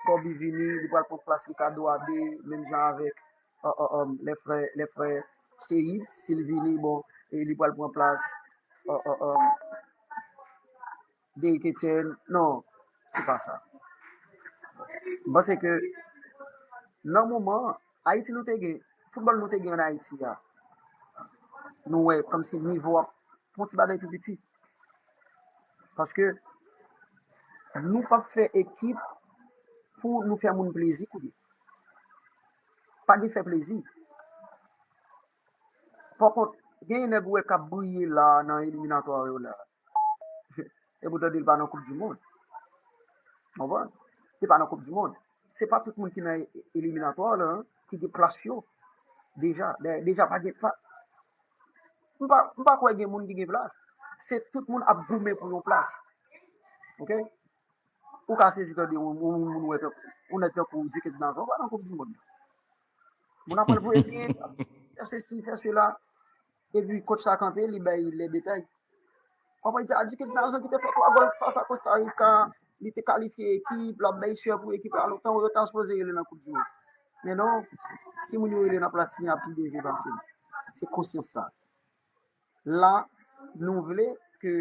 Kobe vini, li pral pran plas Ricardo Abe, menm jan avèk uh, uh, um, lè frè, lè frè Seid, si l vini, bon, e li pral pran plas uh, uh, um, Derrick Etienne. Non, se pa sa. M panse ke nan moman an, Ayiti nou te gen, foutbòl nou te gen ann Ayiti a, nou wè kòmsi nivo a fè yon ti bagay tou piti. Paske nou p ap fè ekip pou nou fè moun plezi kounye. Pa gen fè plezi. Pa kont, gen nèg ou wè k ap briye la nan eliminatwa yo la. E poutan li pa nan Koup di Mond. Konprann? Li pa nan Koup di Mond. Se pa tout moun ki nan eliminatwa la ki gen plas yo. Deja, deja pa gen pa, m pa, m pa kwè gen moun ki gen plas. Se tout moun ap goumen pou yon plas. Oke? Ou ka sezi tande yon moun, moun wè tankou, yon nèg tankou Duke Ednajon pa nan Koup di Mond. Moun ap pran l pou ebyen, fè sesi, fè sela. Epi coach la kanpe, li bay lè detay. Konprann, di a Duke Ednajon ki te fè twa gòl fas a Costa Rica, li te kalifye ekip, l ap bay sè pou ekip la lontan, yo ta sipoze rele nan Koup di Mond. Men non, si moun yo rele nan plas li, y ap pi byen jwe pase l. Se konsyans sa. La, nou vle ke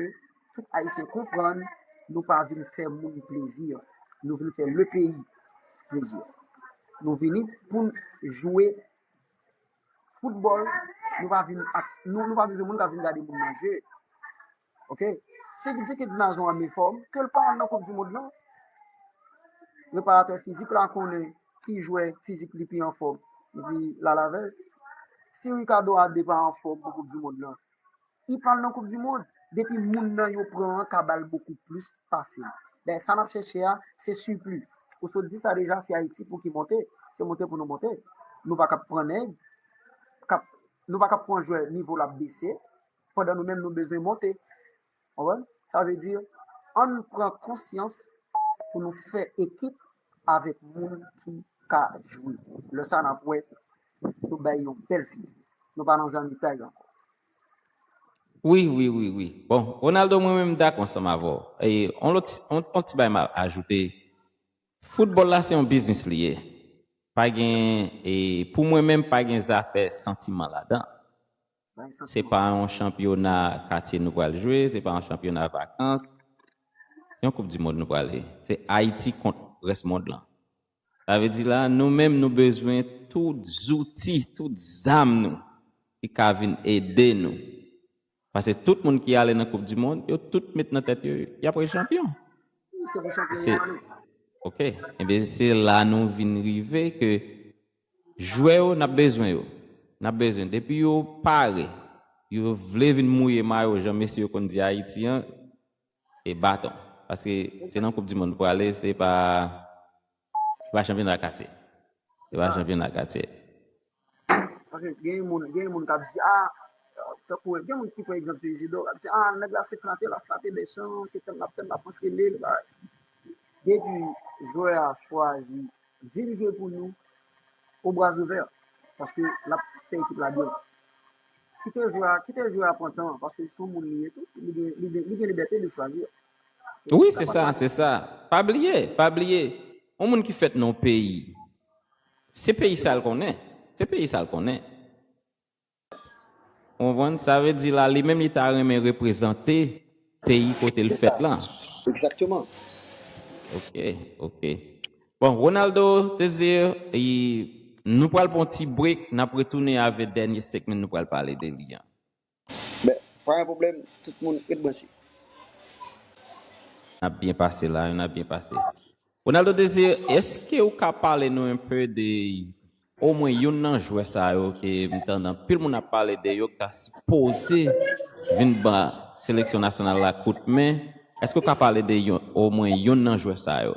tout Ayisyen konprann, nou pa vin fè moun plezi. Nou vin fè le peyi plezi. Nou vini pou n jwe foutbòl, nou pa vin ak, nou, nou pa bezwen moun k ap vin gade moun nan je. Oke? Si Duke Ednajon an anfòm, ke l pa al nan Koup di Mond lan. Preparatè fizik la konnen ki jwè fizik li pi anfòm, epi l al avè l. Si Ricardo Abe pa anfòm pou Koup di Mond lan, li pral nan Koup di Mond. Depi moun nan yo pran an ka ba l bokou plis pase l. Ben, sa n ap chèche a, se sipli. Ou sot di sa deja, se Ayiti pou ki monte. Se monte pou nou monte. Nou pa k ap pran nèg, k ap, nou pa k ap pran jwè nivo l ap bese, pandan nou menm nou bezwen monte. Konprann? Sa vle di, ann pran konsyans pou nou fè ekip avèk moun ki ka jwe. Lè sa n ap wè nou bay yon bèl figi. Nou pa nan zanmitay ankò. Wi, wi, wi, wi. Bon, Ronaldo, mwen menm m dakò ansanm avè w. E, on lòt, on, on ti bagay m a ajoute. Foutbòl la se yon biznis li ye. Pa gen, e, pou mwen menm, pa gen zafè santiman ladan. Se pa yon chanpyona katye nou pral jwe, se pa yon chanpyona vakans. Se yon koup di mond nou prale. Se Ayiti kont rès mond lan. Sa vle di la, nou menm nou bezwen tout zouti, tout zam nou ki ka vin ede nou. Paske tout moun ki ale nan koup di mond, yo tout met nan tèt yo, y ap re chanpyon. Se pou chanpyon yo ale. Ok. Ebyen, se la nou vin rive ke jwè yo, n ap bezwen yo. N ap bezwen. Depi yo pare, yo vle vin mouye mayo, jan mesye yo konn di Ayiti an, e baton. Paske se nan koup di mond pou ale, se pa, se pa chanpyona katye. Se pa chanpyona katye. Paske gen moun, gen moun k ap di, a, tankou, gen moun ki pran egzanp sou Isidore, k ap di, a, nèg la se flate, l ap flate Deschamps, se tann l ap tann, l ap panse li, li pa. Depi jwè a chwazi vin jwe pou nou, o bras ouvè, paske l ap fè ekip la byen. Kite jwè a, kite jwè a pran tan, paske se yon moun li ye tou, li gen, li gen, li gen libète de chwazi. Wi, se sa, se sa. Pa bliye, pa bliye, yon moun ki fèt nan yon peyi, se peyi sa l konnen. Se peyi sa l konnen. Ou konprann? Sa vle di la, li menm li ta renmen reprezante peyi kote l fèt la. Egzakteman. Ok, ok. Bon, Ronaldo Désir, e, nou pral pran yon ti break, n ap retounen avèk dènye segment nou pral pale de li an. Ben, pa gen pwoblèm, tout moun ret branche. N ap byen pase la, n ap byen pase. Ronaldo Désir, èske ou ka pale nou enpe de omwen youn nan jwè sa yo ke m tande anpil moun ap pale de yo, ki ta sipoze vin ba seleksyon nasyonal la kout men? Èske ou ka pale de yon, omwen youn nan jwè sa yo?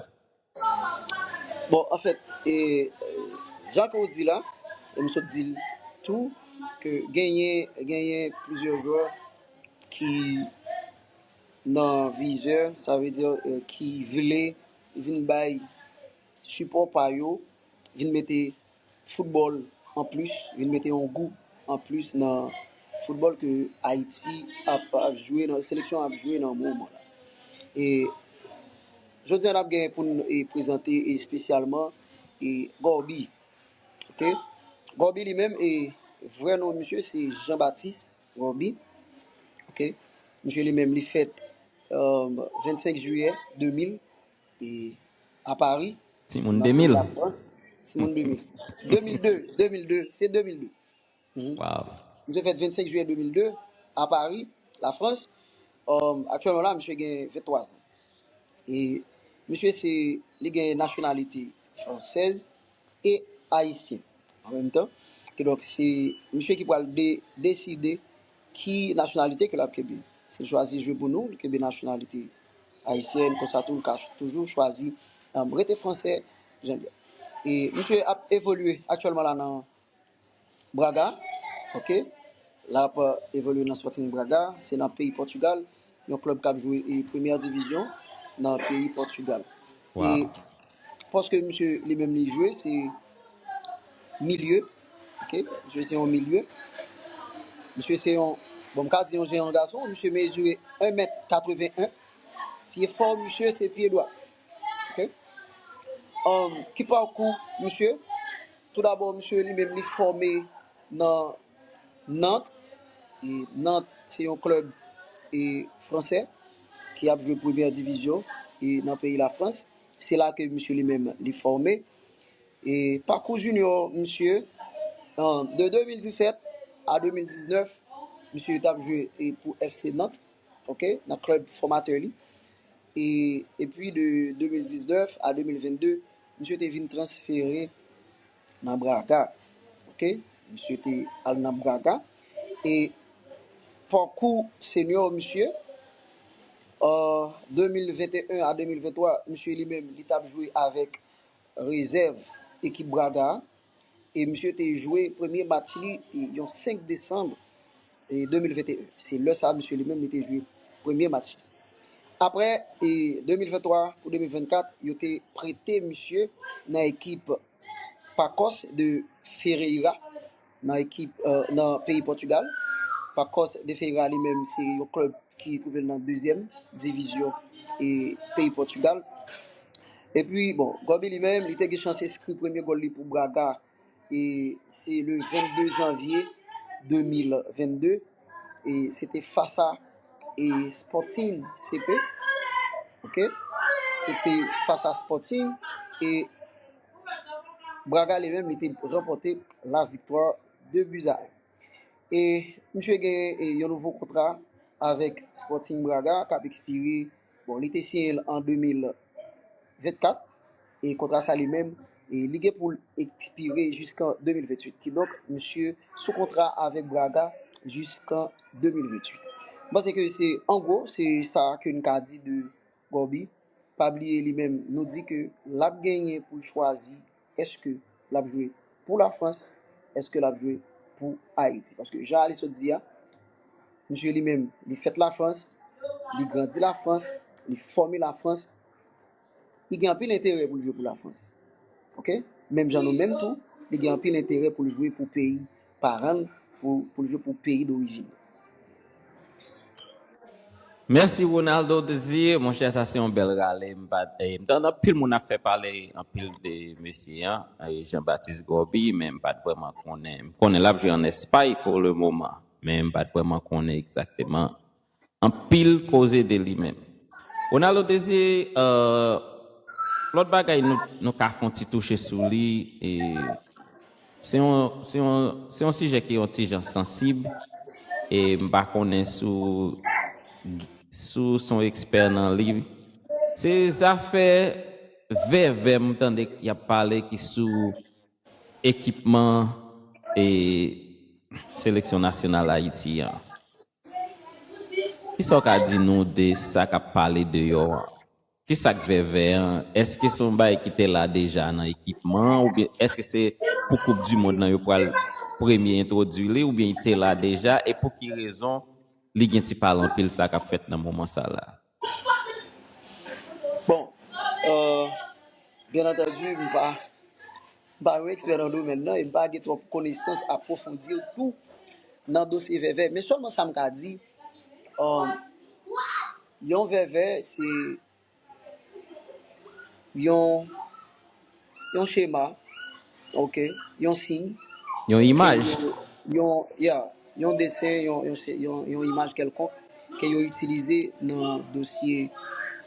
Bon, anfèt, e, jan ke w di la, e m sot di l tou, ke genyen, genyen plizyè jwè ki nan vizè, sa vle di, e, ki vle vin bay sipò pa yo, vin mete foutbòl anplis, vin mete yon gou anplis nan foutbòl ke Ayiti ap, ap jwe nan, seleksyon ap jwe nan moman la. E jodi a n ap gen pou n, e, prezante espesyalman, e, Gòbi. Ok? Gòbi li menm, e, vrè non misye se Jean Baptiste Gòbi. Ok? Misye li menm li fèt, euh, vennsenk jiyè de mil, e, a Pari, Timoun nan peyi de mil. Lafrans. Timoun de mil. De mil de, de mil de, se de mil de. Mhm. Wow. Misye fèt vennsenk jiyè de mil de a Pari, Lafrans. Um, aktyèlman la, misye gen venntwa zan. E misye se, li gen nasyonalite fransèz e ayisyen an menm tan. Kidonk, se misye ki pral de, deside ki nasyonalite ke l ap kenbe. Si l chwazi jwe pou nou, li kenbe nasyonalite ayisyèn, konsa tou, l ka toujou chwazi, um, rete fransè, jan l ye. E misye ap evolye aktyèlman la nan Braga, ok? L ap, euh, evolye nan Sporting Braga, se nan peyi Pòtigal, yon klèb k ap jwe, e, premyè divizyon nan peyi Pòtigal. E Wow. pòs ke misye li menm li jwe, se milye, ok? Misye se yon milye. Misye se yon, bon, m ka di yon jeyan gason, misye mezire en mèt katreven en, pye fò misye se pye dwat. Ok? Um, ki pakou misye? Toudabò, misye li menm li fòme nan Nantes. E Nantes se yon klèb, e, fransè ki ap jwe premyè divizyon, e, nan peyi Lafrans. Se la ke misye li menm li fòme. E pakou junior misye, an, de de mil disèt a de mil diznèf, misye t ap jwe, e, pou F C Nantes, ok, nan klèb fòmatè li. E, epi de de mil diznèf a de mil vennde, misye te vin transfere nan Braga. Ok? Misye te al nan Braga. E pakou senyo misye, an de mil venteyen a de mil venntwa, misye li menm, li t ap jwe avèk rezèv ekip Braga a. E misye te jwe premye match li, e, yon senk desanm, e, de mil venteyen. Se lè sa a, misye li menm, li te jwe premye match li. Apre, e, de mil venntwa pou de mil vennkat, yo te prete misye nan ekip Pacos de Ferreira, nan ekip, euh, nan peyi Pòtigal. Pacos de Ferreira li menm, se yon klèb ki twouve l nan dezyèm divizyon, e, peyi Pòtigal. Epi, bon, Gòbi li menm, li te gen chans enskri premye gòl li pou Braga, e se le vennde janvye de mil vennde, e se te fas a, e, Sporting C P, ok? Se te fas a Sporting, e Braga li menm, li te ranpòte la viktwa de buts à un. E misye gen, e, yon nouvo kontra avèk Sporting Braga k ap ekspire. Bon, li te siyen l an de mil vennkat, e kontra sa li menm, e li gen pou l ekspire jiskan de mil venntuit. Kidonk, misye sou kontra avèk Braga jiskan de mil venntuit. M panse ke se, an gwo, se sa ke n ka di de Gòbi. Pa bliye li menm, nou di ke l ap genyen pou l chwazi èske l ap jwe pou Lafrans, èske l ap jwe pou Ayiti. Paske jan Alex sot di a, misye li menm, li fèt Lafrans, li grandi Lafrans, li fòme Lafrans, li gen anpil enterè pou l jwe pou Lafrans. Ok? Menm jan nou menm tou, li gen anpil enterè pou l jwe pou peyi paran l, pou, pou l jwe pou peyi dorijin li. Mèsi Ronaldo Désir, monchè, sa se yon bèl rale. M pa t, eh, m tande anpil moun ap fè pale anpil de mesye an, eh, Jean Baptiste Gòbi, men m pa t vrèman konnen. M konnen l ap jwe an Espay pou le moman, men m pa t vrèman konnen egzakteman anpil koze de li menm. Ronaldo Désir, eh, lòt bagay nou, nou ka fè yon ti touche sou li, e se yon, se yon, se yon sijè ki yon ti jan sansib, e m pa konnen sou, sou son ekspè nan li. Se zafè vèvè m tande y ap pale ki sou ekipman e seleksyon nasyonal Ayiti an. Kisa w ka di nou de sa k ap pale deyò an? Kisa k vèvè an? Èske se yon bagay ki te la deja nan ekipman an, oubyen èske se pou koup di mond lan yo pral premye entwodui li, oubyen li te la deja, e pou ki rezon li gen ti pale anpil sa k ap fèt nan moman sa la? Bon, euh, byen antandi, m pa, M pa yon ekspè nan domèn nan e m pa gen twòp konesans apwofondi tou nan dosye vèvè. Men sèlman sa m ka di, um, yon vèvè se yon, yon chema, ok, yon siy, Yon imaj. yon, yeah, yon desen, yon, yon, yon, yon imaj kèlkonk ke yo itilize nan dosye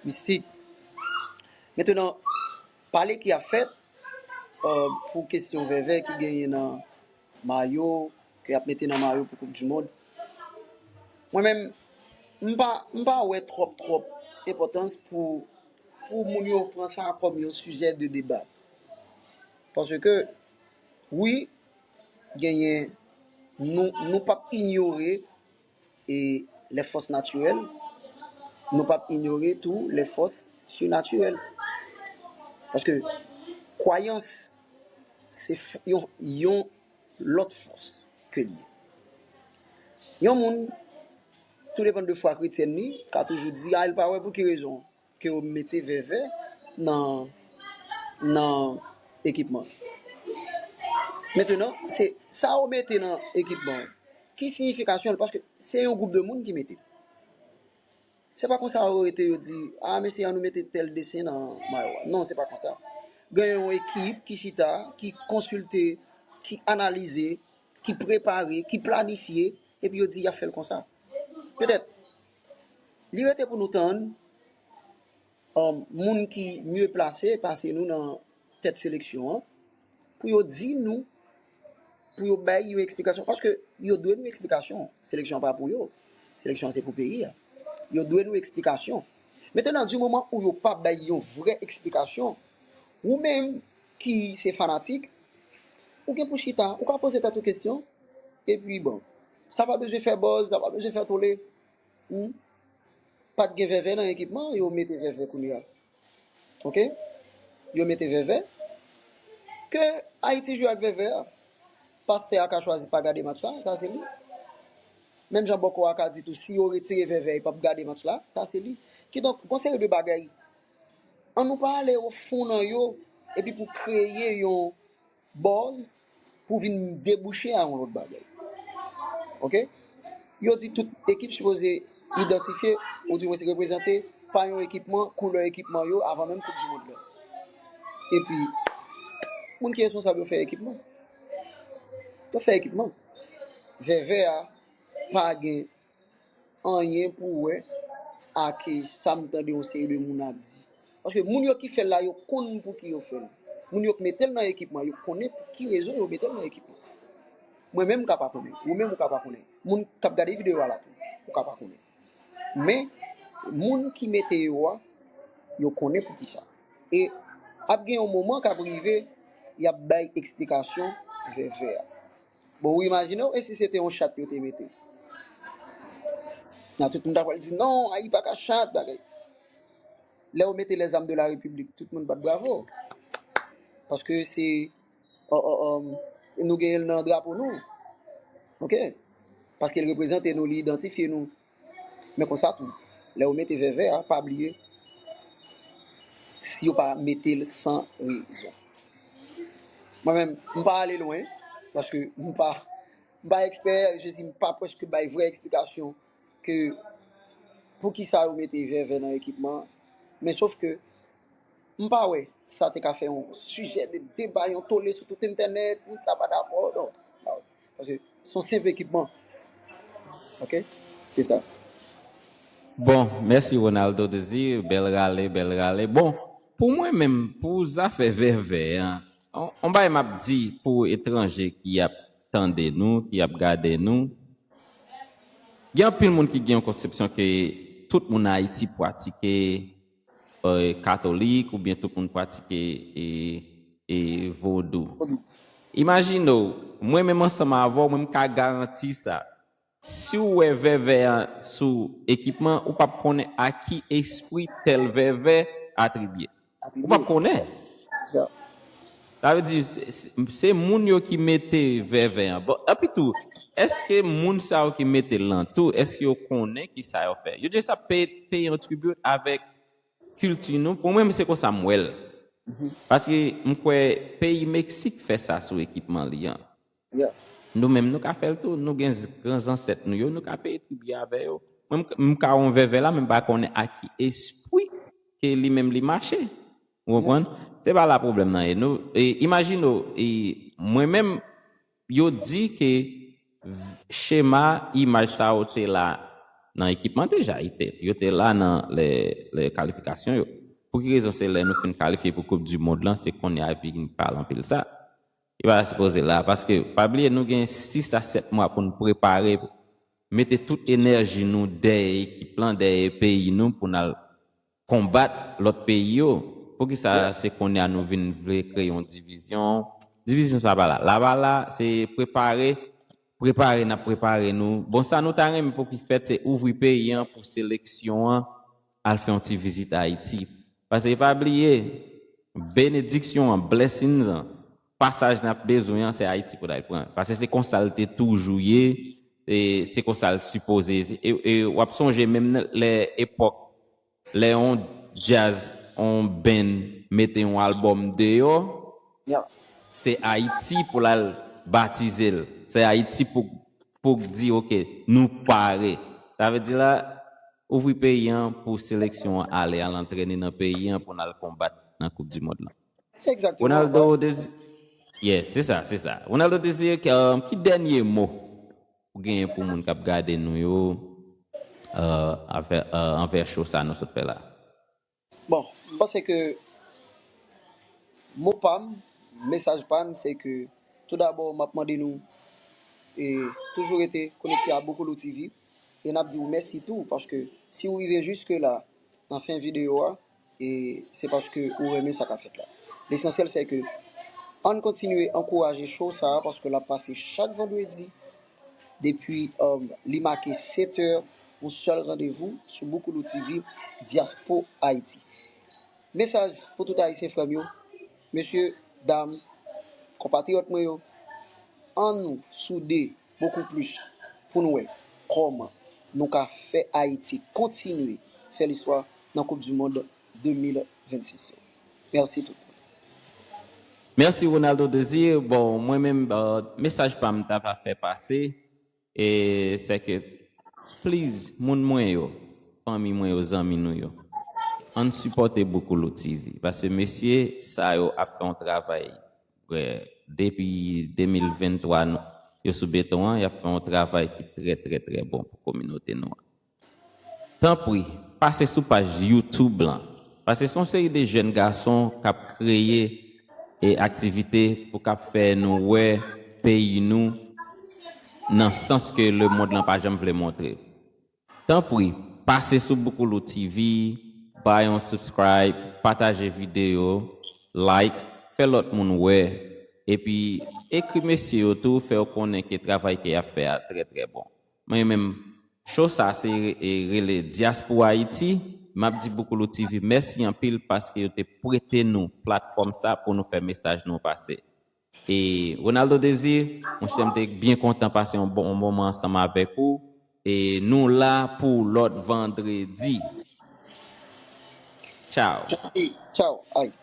mistik. Mentenan, pale ki ap fèt uh, pou kesyon vèvè ki genyen nan mayo, ke y ap mete nan mayo pou Koup di Mond. Mwen menm, m pa, m pa wè twòp, twòp enpòtans pou, pou moun yo pran sa kòm yon sijè de deba. Paske, wi, genyen, nou, nou p ap inyore e les forces naturelles, nou p ap inyore tou les forces surnaturelles. Paske kwayans, se f- yon, yon lòt fòs ke li ye. Yon moun, tou depann de fwa kretyèn li, ka toujou di, a, li pa wè pou ki rezon ke yo mete vèvè nan, nan ekipman. Mentenan, se sa yo mete nan ekipman, ki siyifikasyon l? Paske se yon gwoup de moun ki mete. Se pa konsa yo rete yo di, a, mesye, an nou mete tèl desen nan mayo a. Non, se pa konsa. Gen yon ekip ki chita, ki konsilte, ki analize, ki prepare, ki planifye, epi yo di y ap fè l konsa. Petèt, li rete pou nou tann um, moun ki mye plase pase nou nan tèt seleksyon an, pou yo di nou, pou yo bay yon eksplikasyon, paske yo dwe nou eksplikasyon. Seleksyon an pa pou yo. Seleksyon an se pou peyi a. Yo dwe nou eksplikasyon. Mentenan, di moman ou yo pa bay yon vrè eksplikasyon, ou menm ki se fanatik, ou gen pou chita, ou ka poze tèt ou kesyon, epi bon, sa pa bezwen fè buzz, sa pa bezwen fè tole. Hmm? Pa t gen vèvè nan ekipman, yo mete vèvè kounye a. Ok? Yo mete vèvè. Ke Ayiti jwe ak vèvè a. Pastè a ka chwazi pa gade match la, sa se li. Menm jan bòkò a ka di tou, si yo retire vèvè, li p ap gade match la, sa se li. Kidonk, gon seri de bagay. An nou pa ale o fon nan yo, epi pou kreye yon buzz pou vin debouche a yon lòt bagay. Ok? Yo di tout ekip sipoze idantifye, ou di mwen se reprezante pa yon ekipman, koulè ekipman yo, avan menm Koup di Mond la. Epi, moun ki responsab yo fè ekipman. Yo fè ekipman. Vèvè a pa gen anyen pou wè ak sa m tande yon seri de moun ap di. Paske moun yo ki fè l la, yo konn pou ki yo fè l. Moun yo k mete l nan ekipman, yo konnen pou ki rezon yo mete l nan ekipman. Mwen menm m ka pa konnen, ou menm ou ka pa konnen. Moun k ap gade videyo a la tou, ou ka pa konnen. Men, moun ki mete yo a, yo konnen pou ki sa. E ap gen yon moman k ap rive, y ap bay eksplikasyon vèvè a. Bon, ou imajine w, e si se te yon chat yo te mete? Nan tout moun ta pral di, non, ayi pa ka chat, bagay. Lè yo mete les armes de la République, tout moun bat bravo. Paske se, o, o, o, nou genyen l nan drapo nou. Ok? Paske l reprezante nou, li idantifye nou. Men konsa tou, lè yo mete vèvè a, pa bliye, si yo pa mete l san rezon. Mwen menm, m pa ale lwen, paske m pa, m pa ekspè, je di m pa prèske bay vrè eksplikasyon ke pou ki sa yo mete vèvè nan ekipman. Men sof ke m pa wè sa te ka fè yon sijè de deba, yon tole sou tout entènèt, moun sa pa dakò, non. Paske se yon senp ekipman. Ok? Se sa. Bon, mèsi Ronaldo Désir, bèl rale, bèl rale. Bon, pou mwen menm, pou zafè vèvè an, on, on bagay m ap di pou etranje ki ap tande nou, ki ap gade nou, gen anpil moun ki gen yon konsepsyon ke tout moun Ayiti pratike eh, katolik oubyen tout moun pratike eh, eh, vodou. Imajine w, mwen menm ansanm avè w, mwen m ka garanti sa. Si w wè vèvè an sou ekipman, ou p ap konnen a ki espri tèl vèvè atribye. Ou p ap konnen. Sa vle di, se- se se moun yo ki mete vèvè an. Bon, epi tou, èske moun sa yo ki mete l lan tou, èske yo konnen ki sa yo fè? Yo just ap peye, peye yon tribute avèk kilti nou. Pou mwen, se konsa m wè l. Paske m kwè peyi Meksik fè sa sou ekipman li an. Nou menm, nou ka fè l tou. Nou gen gran zansèt nou yo, nou ka peye tribye avè yo. Mwen, m ka wè yon vèvè la, men m pa konnen a ki espri ke li menm li mache. Ou konprann? Se pa la pwoblèm nan ye. Nou, e, imajine w, e, mwen menm, yo di ke chema, imaj sa yo te la nan ekipman deja, yo te la nan lè, lè kalifikasyon yo. Pou ki rezon se lè nou fin kalifye pou Koup di Mond lan, se kounye a epi vin pale anpil sa? Li pa sipoze la, paske pa bliye nou gen sis a sèt mwa pou n prepare, mete tout enèji nou dèyè ekip lan, dèyè peyi nou pou n al konbat lòt peyi yo. Poukisa se kounye a nou vin vle kreye yon divizyon? Divizyon sa pa la. La pa la, se prepare, prepare, n ap prepare nou. Bon, sa nou ta renmen pou ki fèt, se ouvri peyi an pou seleksyon an al fè yon ti vizit Ayiti. Paske pa bliye, benediksyon an, blessings an, pasaj n ap bezwen an, se Ayiti pou l al pran. Paske se konsa l te toujou ye, e se konsa l sipoze. E, e w ap sonje menm lè epòk, lè yon djaz, yon band mete yon albòm deyò, se Ayiti pou l al batize l. Se Ayiti pou, pou di, oke, nou pare. Sa vle di la, ouvri peyi an pou seleksyon an ale, al antrene nan peyi an pou n al konbat nan Koup di Mond lan. Ronaldo Désir, yeah, se sa, se sa. Ronaldo Désir, um, ki dènye mo ou genyen pou moun k ap gade nou yo, uh, avè, uh, anvè show sa nou sot fè la? Bon, m panse ke mo pa m, mesaj pa m, se ke tou dabò, m ap mande nou e toujou rete konekte a Boukoulou T V e n ap di w mèsi tou, paske si w rive jiske la nan fen videyo a, e se paske ou renmen sa k ap fèt la. Lesansyèl se ke ann kontinye ankouraje show sa a, paske l ap pase chak vandredi depi, um, li make sèt è, yon sèl randevou sou Boukoulou T V, Diaspo Ayiti. Mesaj pou tout Ayisyen frè m yo, mesye, dam, konpatriyòt mwen yo, ann nou soude bokou plis pou n wè kòman nou ka fè Ayiti kontinye fè listwa nan Koup di Mond de mil vennsis yo. Mèsi tout moun. Mèsi Ronaldo Désir. Bon, mwen menm, uh, mesaj pa m ta va fè pase, e se ke, please, moun mwen yo, fanmi mwen yo, zanmi nou yo, ann sipòte Boukoulou T V. Paske mesye sa yo ap fè yon travay, vrè, depi de mil venntwa, nou, yo sou beton an, y ap fè yon travay ki trè, trè, trè bon pou kominote nou an. Tanpri, pase sou paj YouTube lan. Paske se yon seri de jèn gason k ap kreye e aktivite pou k ap fè nou wè peyi nou nan sans ke lemonn lan pa janm vle montre. Tanpri, pase sou Boukoulou T V, bay yon subscribe, pataje videyo, like, fè lòt moun wè, epi ekri mesye yo tou, fè yo konnen ke travay ke y ap fè a trè, trè bon. Mwen menm, show sa se, e, rele Diaspo Ayiti. M ap di Boukoulou T V mèsi anpil paske yo te prete nou platfòm sa pou nou fè mesaj nou pase. E Ronaldo Désir, monchè, m te byen kontan pase yon bon moman ansanm avèk ou. E nou la pou lòt vandredi. Tchao. Mèsi. Tchao. Ay.